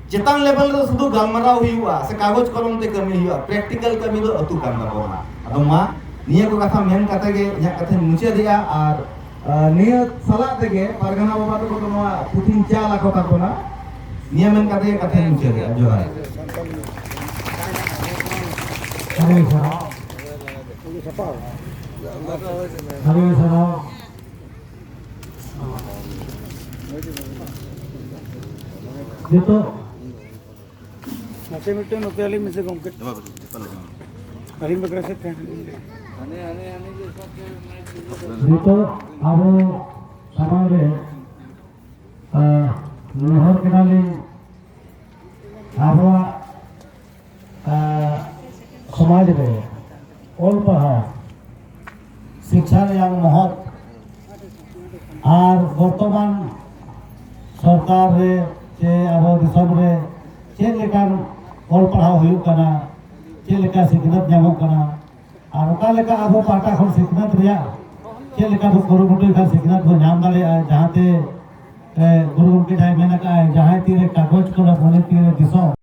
ᱪᱮᱛᱟᱱ ᱞᱮᱵᱮᱞ ᱨᱮ ᱥᱩᱫᱷᱩ ᱜᱟᱞᱢᱟᱨᱟᱣ ᱦᱩᱭᱩᱜᱼᱟ ᱥᱮ ᱠᱟᱜᱚᱡᱽ ᱠᱚᱞᱚᱢ ᱛᱮ ᱠᱟᱹᱢᱤ ᱦᱩᱭᱩᱜᱼᱟ, ᱯᱨᱮᱠᱴᱤᱠᱟᱞ ᱠᱟᱹᱢᱤ ᱫᱚ ᱟᱹᱛᱩ ᱠᱟᱱ ᱛᱟᱵᱚᱱᱟ᱾ ᱟᱫᱚ ᱢᱟ, ᱱᱤᱭᱟᱹ ᱠᱚ ᱠᱟᱛᱷᱟ ᱢᱮᱱ ᱠᱟᱛᱮ ᱜᱮ ᱤᱧᱟᱹᱜ ᱠᱟᱛᱷᱟᱧ ᱢᱩᱪᱟᱹᱫᱮᱜᱼᱟ᱾ ᱟᱨ ᱟᱨ ᱱᱤᱭᱟᱹ ᱥᱟᱞᱟᱜ ᱛᱮᱜᱮ ᱯᱟᱨᱜᱟᱱᱟ ᱵᱟᱵᱟ ᱛᱟᱠᱚ ᱫᱚ ᱱᱚᱣᱟ ᱯᱩᱛᱷᱤᱧ ᱪᱟᱞ ᱟᱠᱚ ᱛᱟᱵᱚᱱᱟ᱾ ᱱᱤᱭᱟᱹ ᱢᱮᱱ ᱠᱟᱛᱮ ᱜᱮ ᱠᱟᱛᱷᱟᱧ ᱢᱩᱪᱟᱹᱫᱮᱜᱼᱟ᱾ ᱡᱚᱦᱟᱨ᱾ ᱟᱹᱰᱤ ᱥᱟᱨᱦᱟᱣ᱾ ᱟᱹᱰᱤ ᱥᱟᱨᱦᱟᱣ᱾ ᱱᱤᱛᱚᱜ ᱱᱚᱛᱮ ᱢᱤᱫᱴᱮᱱ, ᱱᱚᱛᱮ ᱟᱹᱞᱤᱧ ᱢᱮᱥᱮ ᱜᱚᱢᱠᱮ᱾ ᱟᱹᱞᱤᱧ ᱵᱟᱠᱷᱨᱟ ᱥᱮ ᱛᱟᱦᱮᱸ᱾ ᱱᱤᱛᱚᱜ ᱟᱵᱚ ᱥᱟᱢᱟᱝ ᱨᱮ, ᱟᱸ, ᱱᱮᱦᱚᱨ ᱠᱟᱱᱟᱞᱤᱧ ᱟᱵᱚᱣᱟᱜ, ᱟᱸ, ᱥᱚᱢᱟᱡᱽ ᱨᱮ ᱚᱞ ᱯᱟᱲᱦᱟᱣ, ᱥᱤᱠᱪᱷᱟ ᱨᱮᱭᱟᱜ ᱢᱚᱦᱚᱛ ᱟᱨ ᱵᱚᱨᱛᱚᱢᱟᱱ ᱥᱚᱨᱠᱟᱨ ᱨᱮ ᱥᱮ ᱟᱵᱚ ᱫᱤᱥᱚᱢ ᱨᱮ ᱪᱮᱫ ᱞᱮᱠᱟᱱ ᱚᱞ ᱯᱟᱲᱦᱟᱣ ᱦᱩᱭᱩᱜ ᱠᱟᱱᱟ, ᱪᱮᱫ ᱞᱮᱠᱟ ᱥᱤᱠᱷᱱᱟᱹᱛ ᱧᱟᱢᱚᱜ ᱠᱟᱱᱟ, ᱟᱨ ᱚᱠᱟ ᱞᱮᱠᱟ ᱟᱵᱚ ᱯᱟᱦᱴᱟ ᱠᱷᱚᱱ ᱥᱤᱠᱷᱱᱟᱹᱛ ᱨᱮᱭᱟᱜ ᱪᱮᱫ ᱞᱮᱠᱟ ᱵᱚ ᱠᱩᱨᱩᱢᱩᱴᱩᱭ ᱠᱷᱟᱱ ᱥᱤᱠᱷᱱᱟᱹᱛ ᱵᱚ ᱧᱟᱢ ᱫᱟᱲᱮᱭᱟᱜᱼᱟ, ᱡᱟᱦᱟᱸᱛᱮ, ᱮ, ᱜᱩᱨᱩ ᱜᱚᱢᱠᱮ ᱡᱟᱦᱟᱸᱭ ᱢᱮᱱ ᱟᱠᱟᱫᱼᱟᱭ, ᱡᱟᱦᱟᱸᱭ ᱛᱤᱨᱮ ᱠᱟᱜᱚᱡᱽ ᱠᱚᱞᱚᱢ, ᱩᱱᱤ ᱛᱤᱨᱮ ᱫᱤᱥᱚᱢ᱾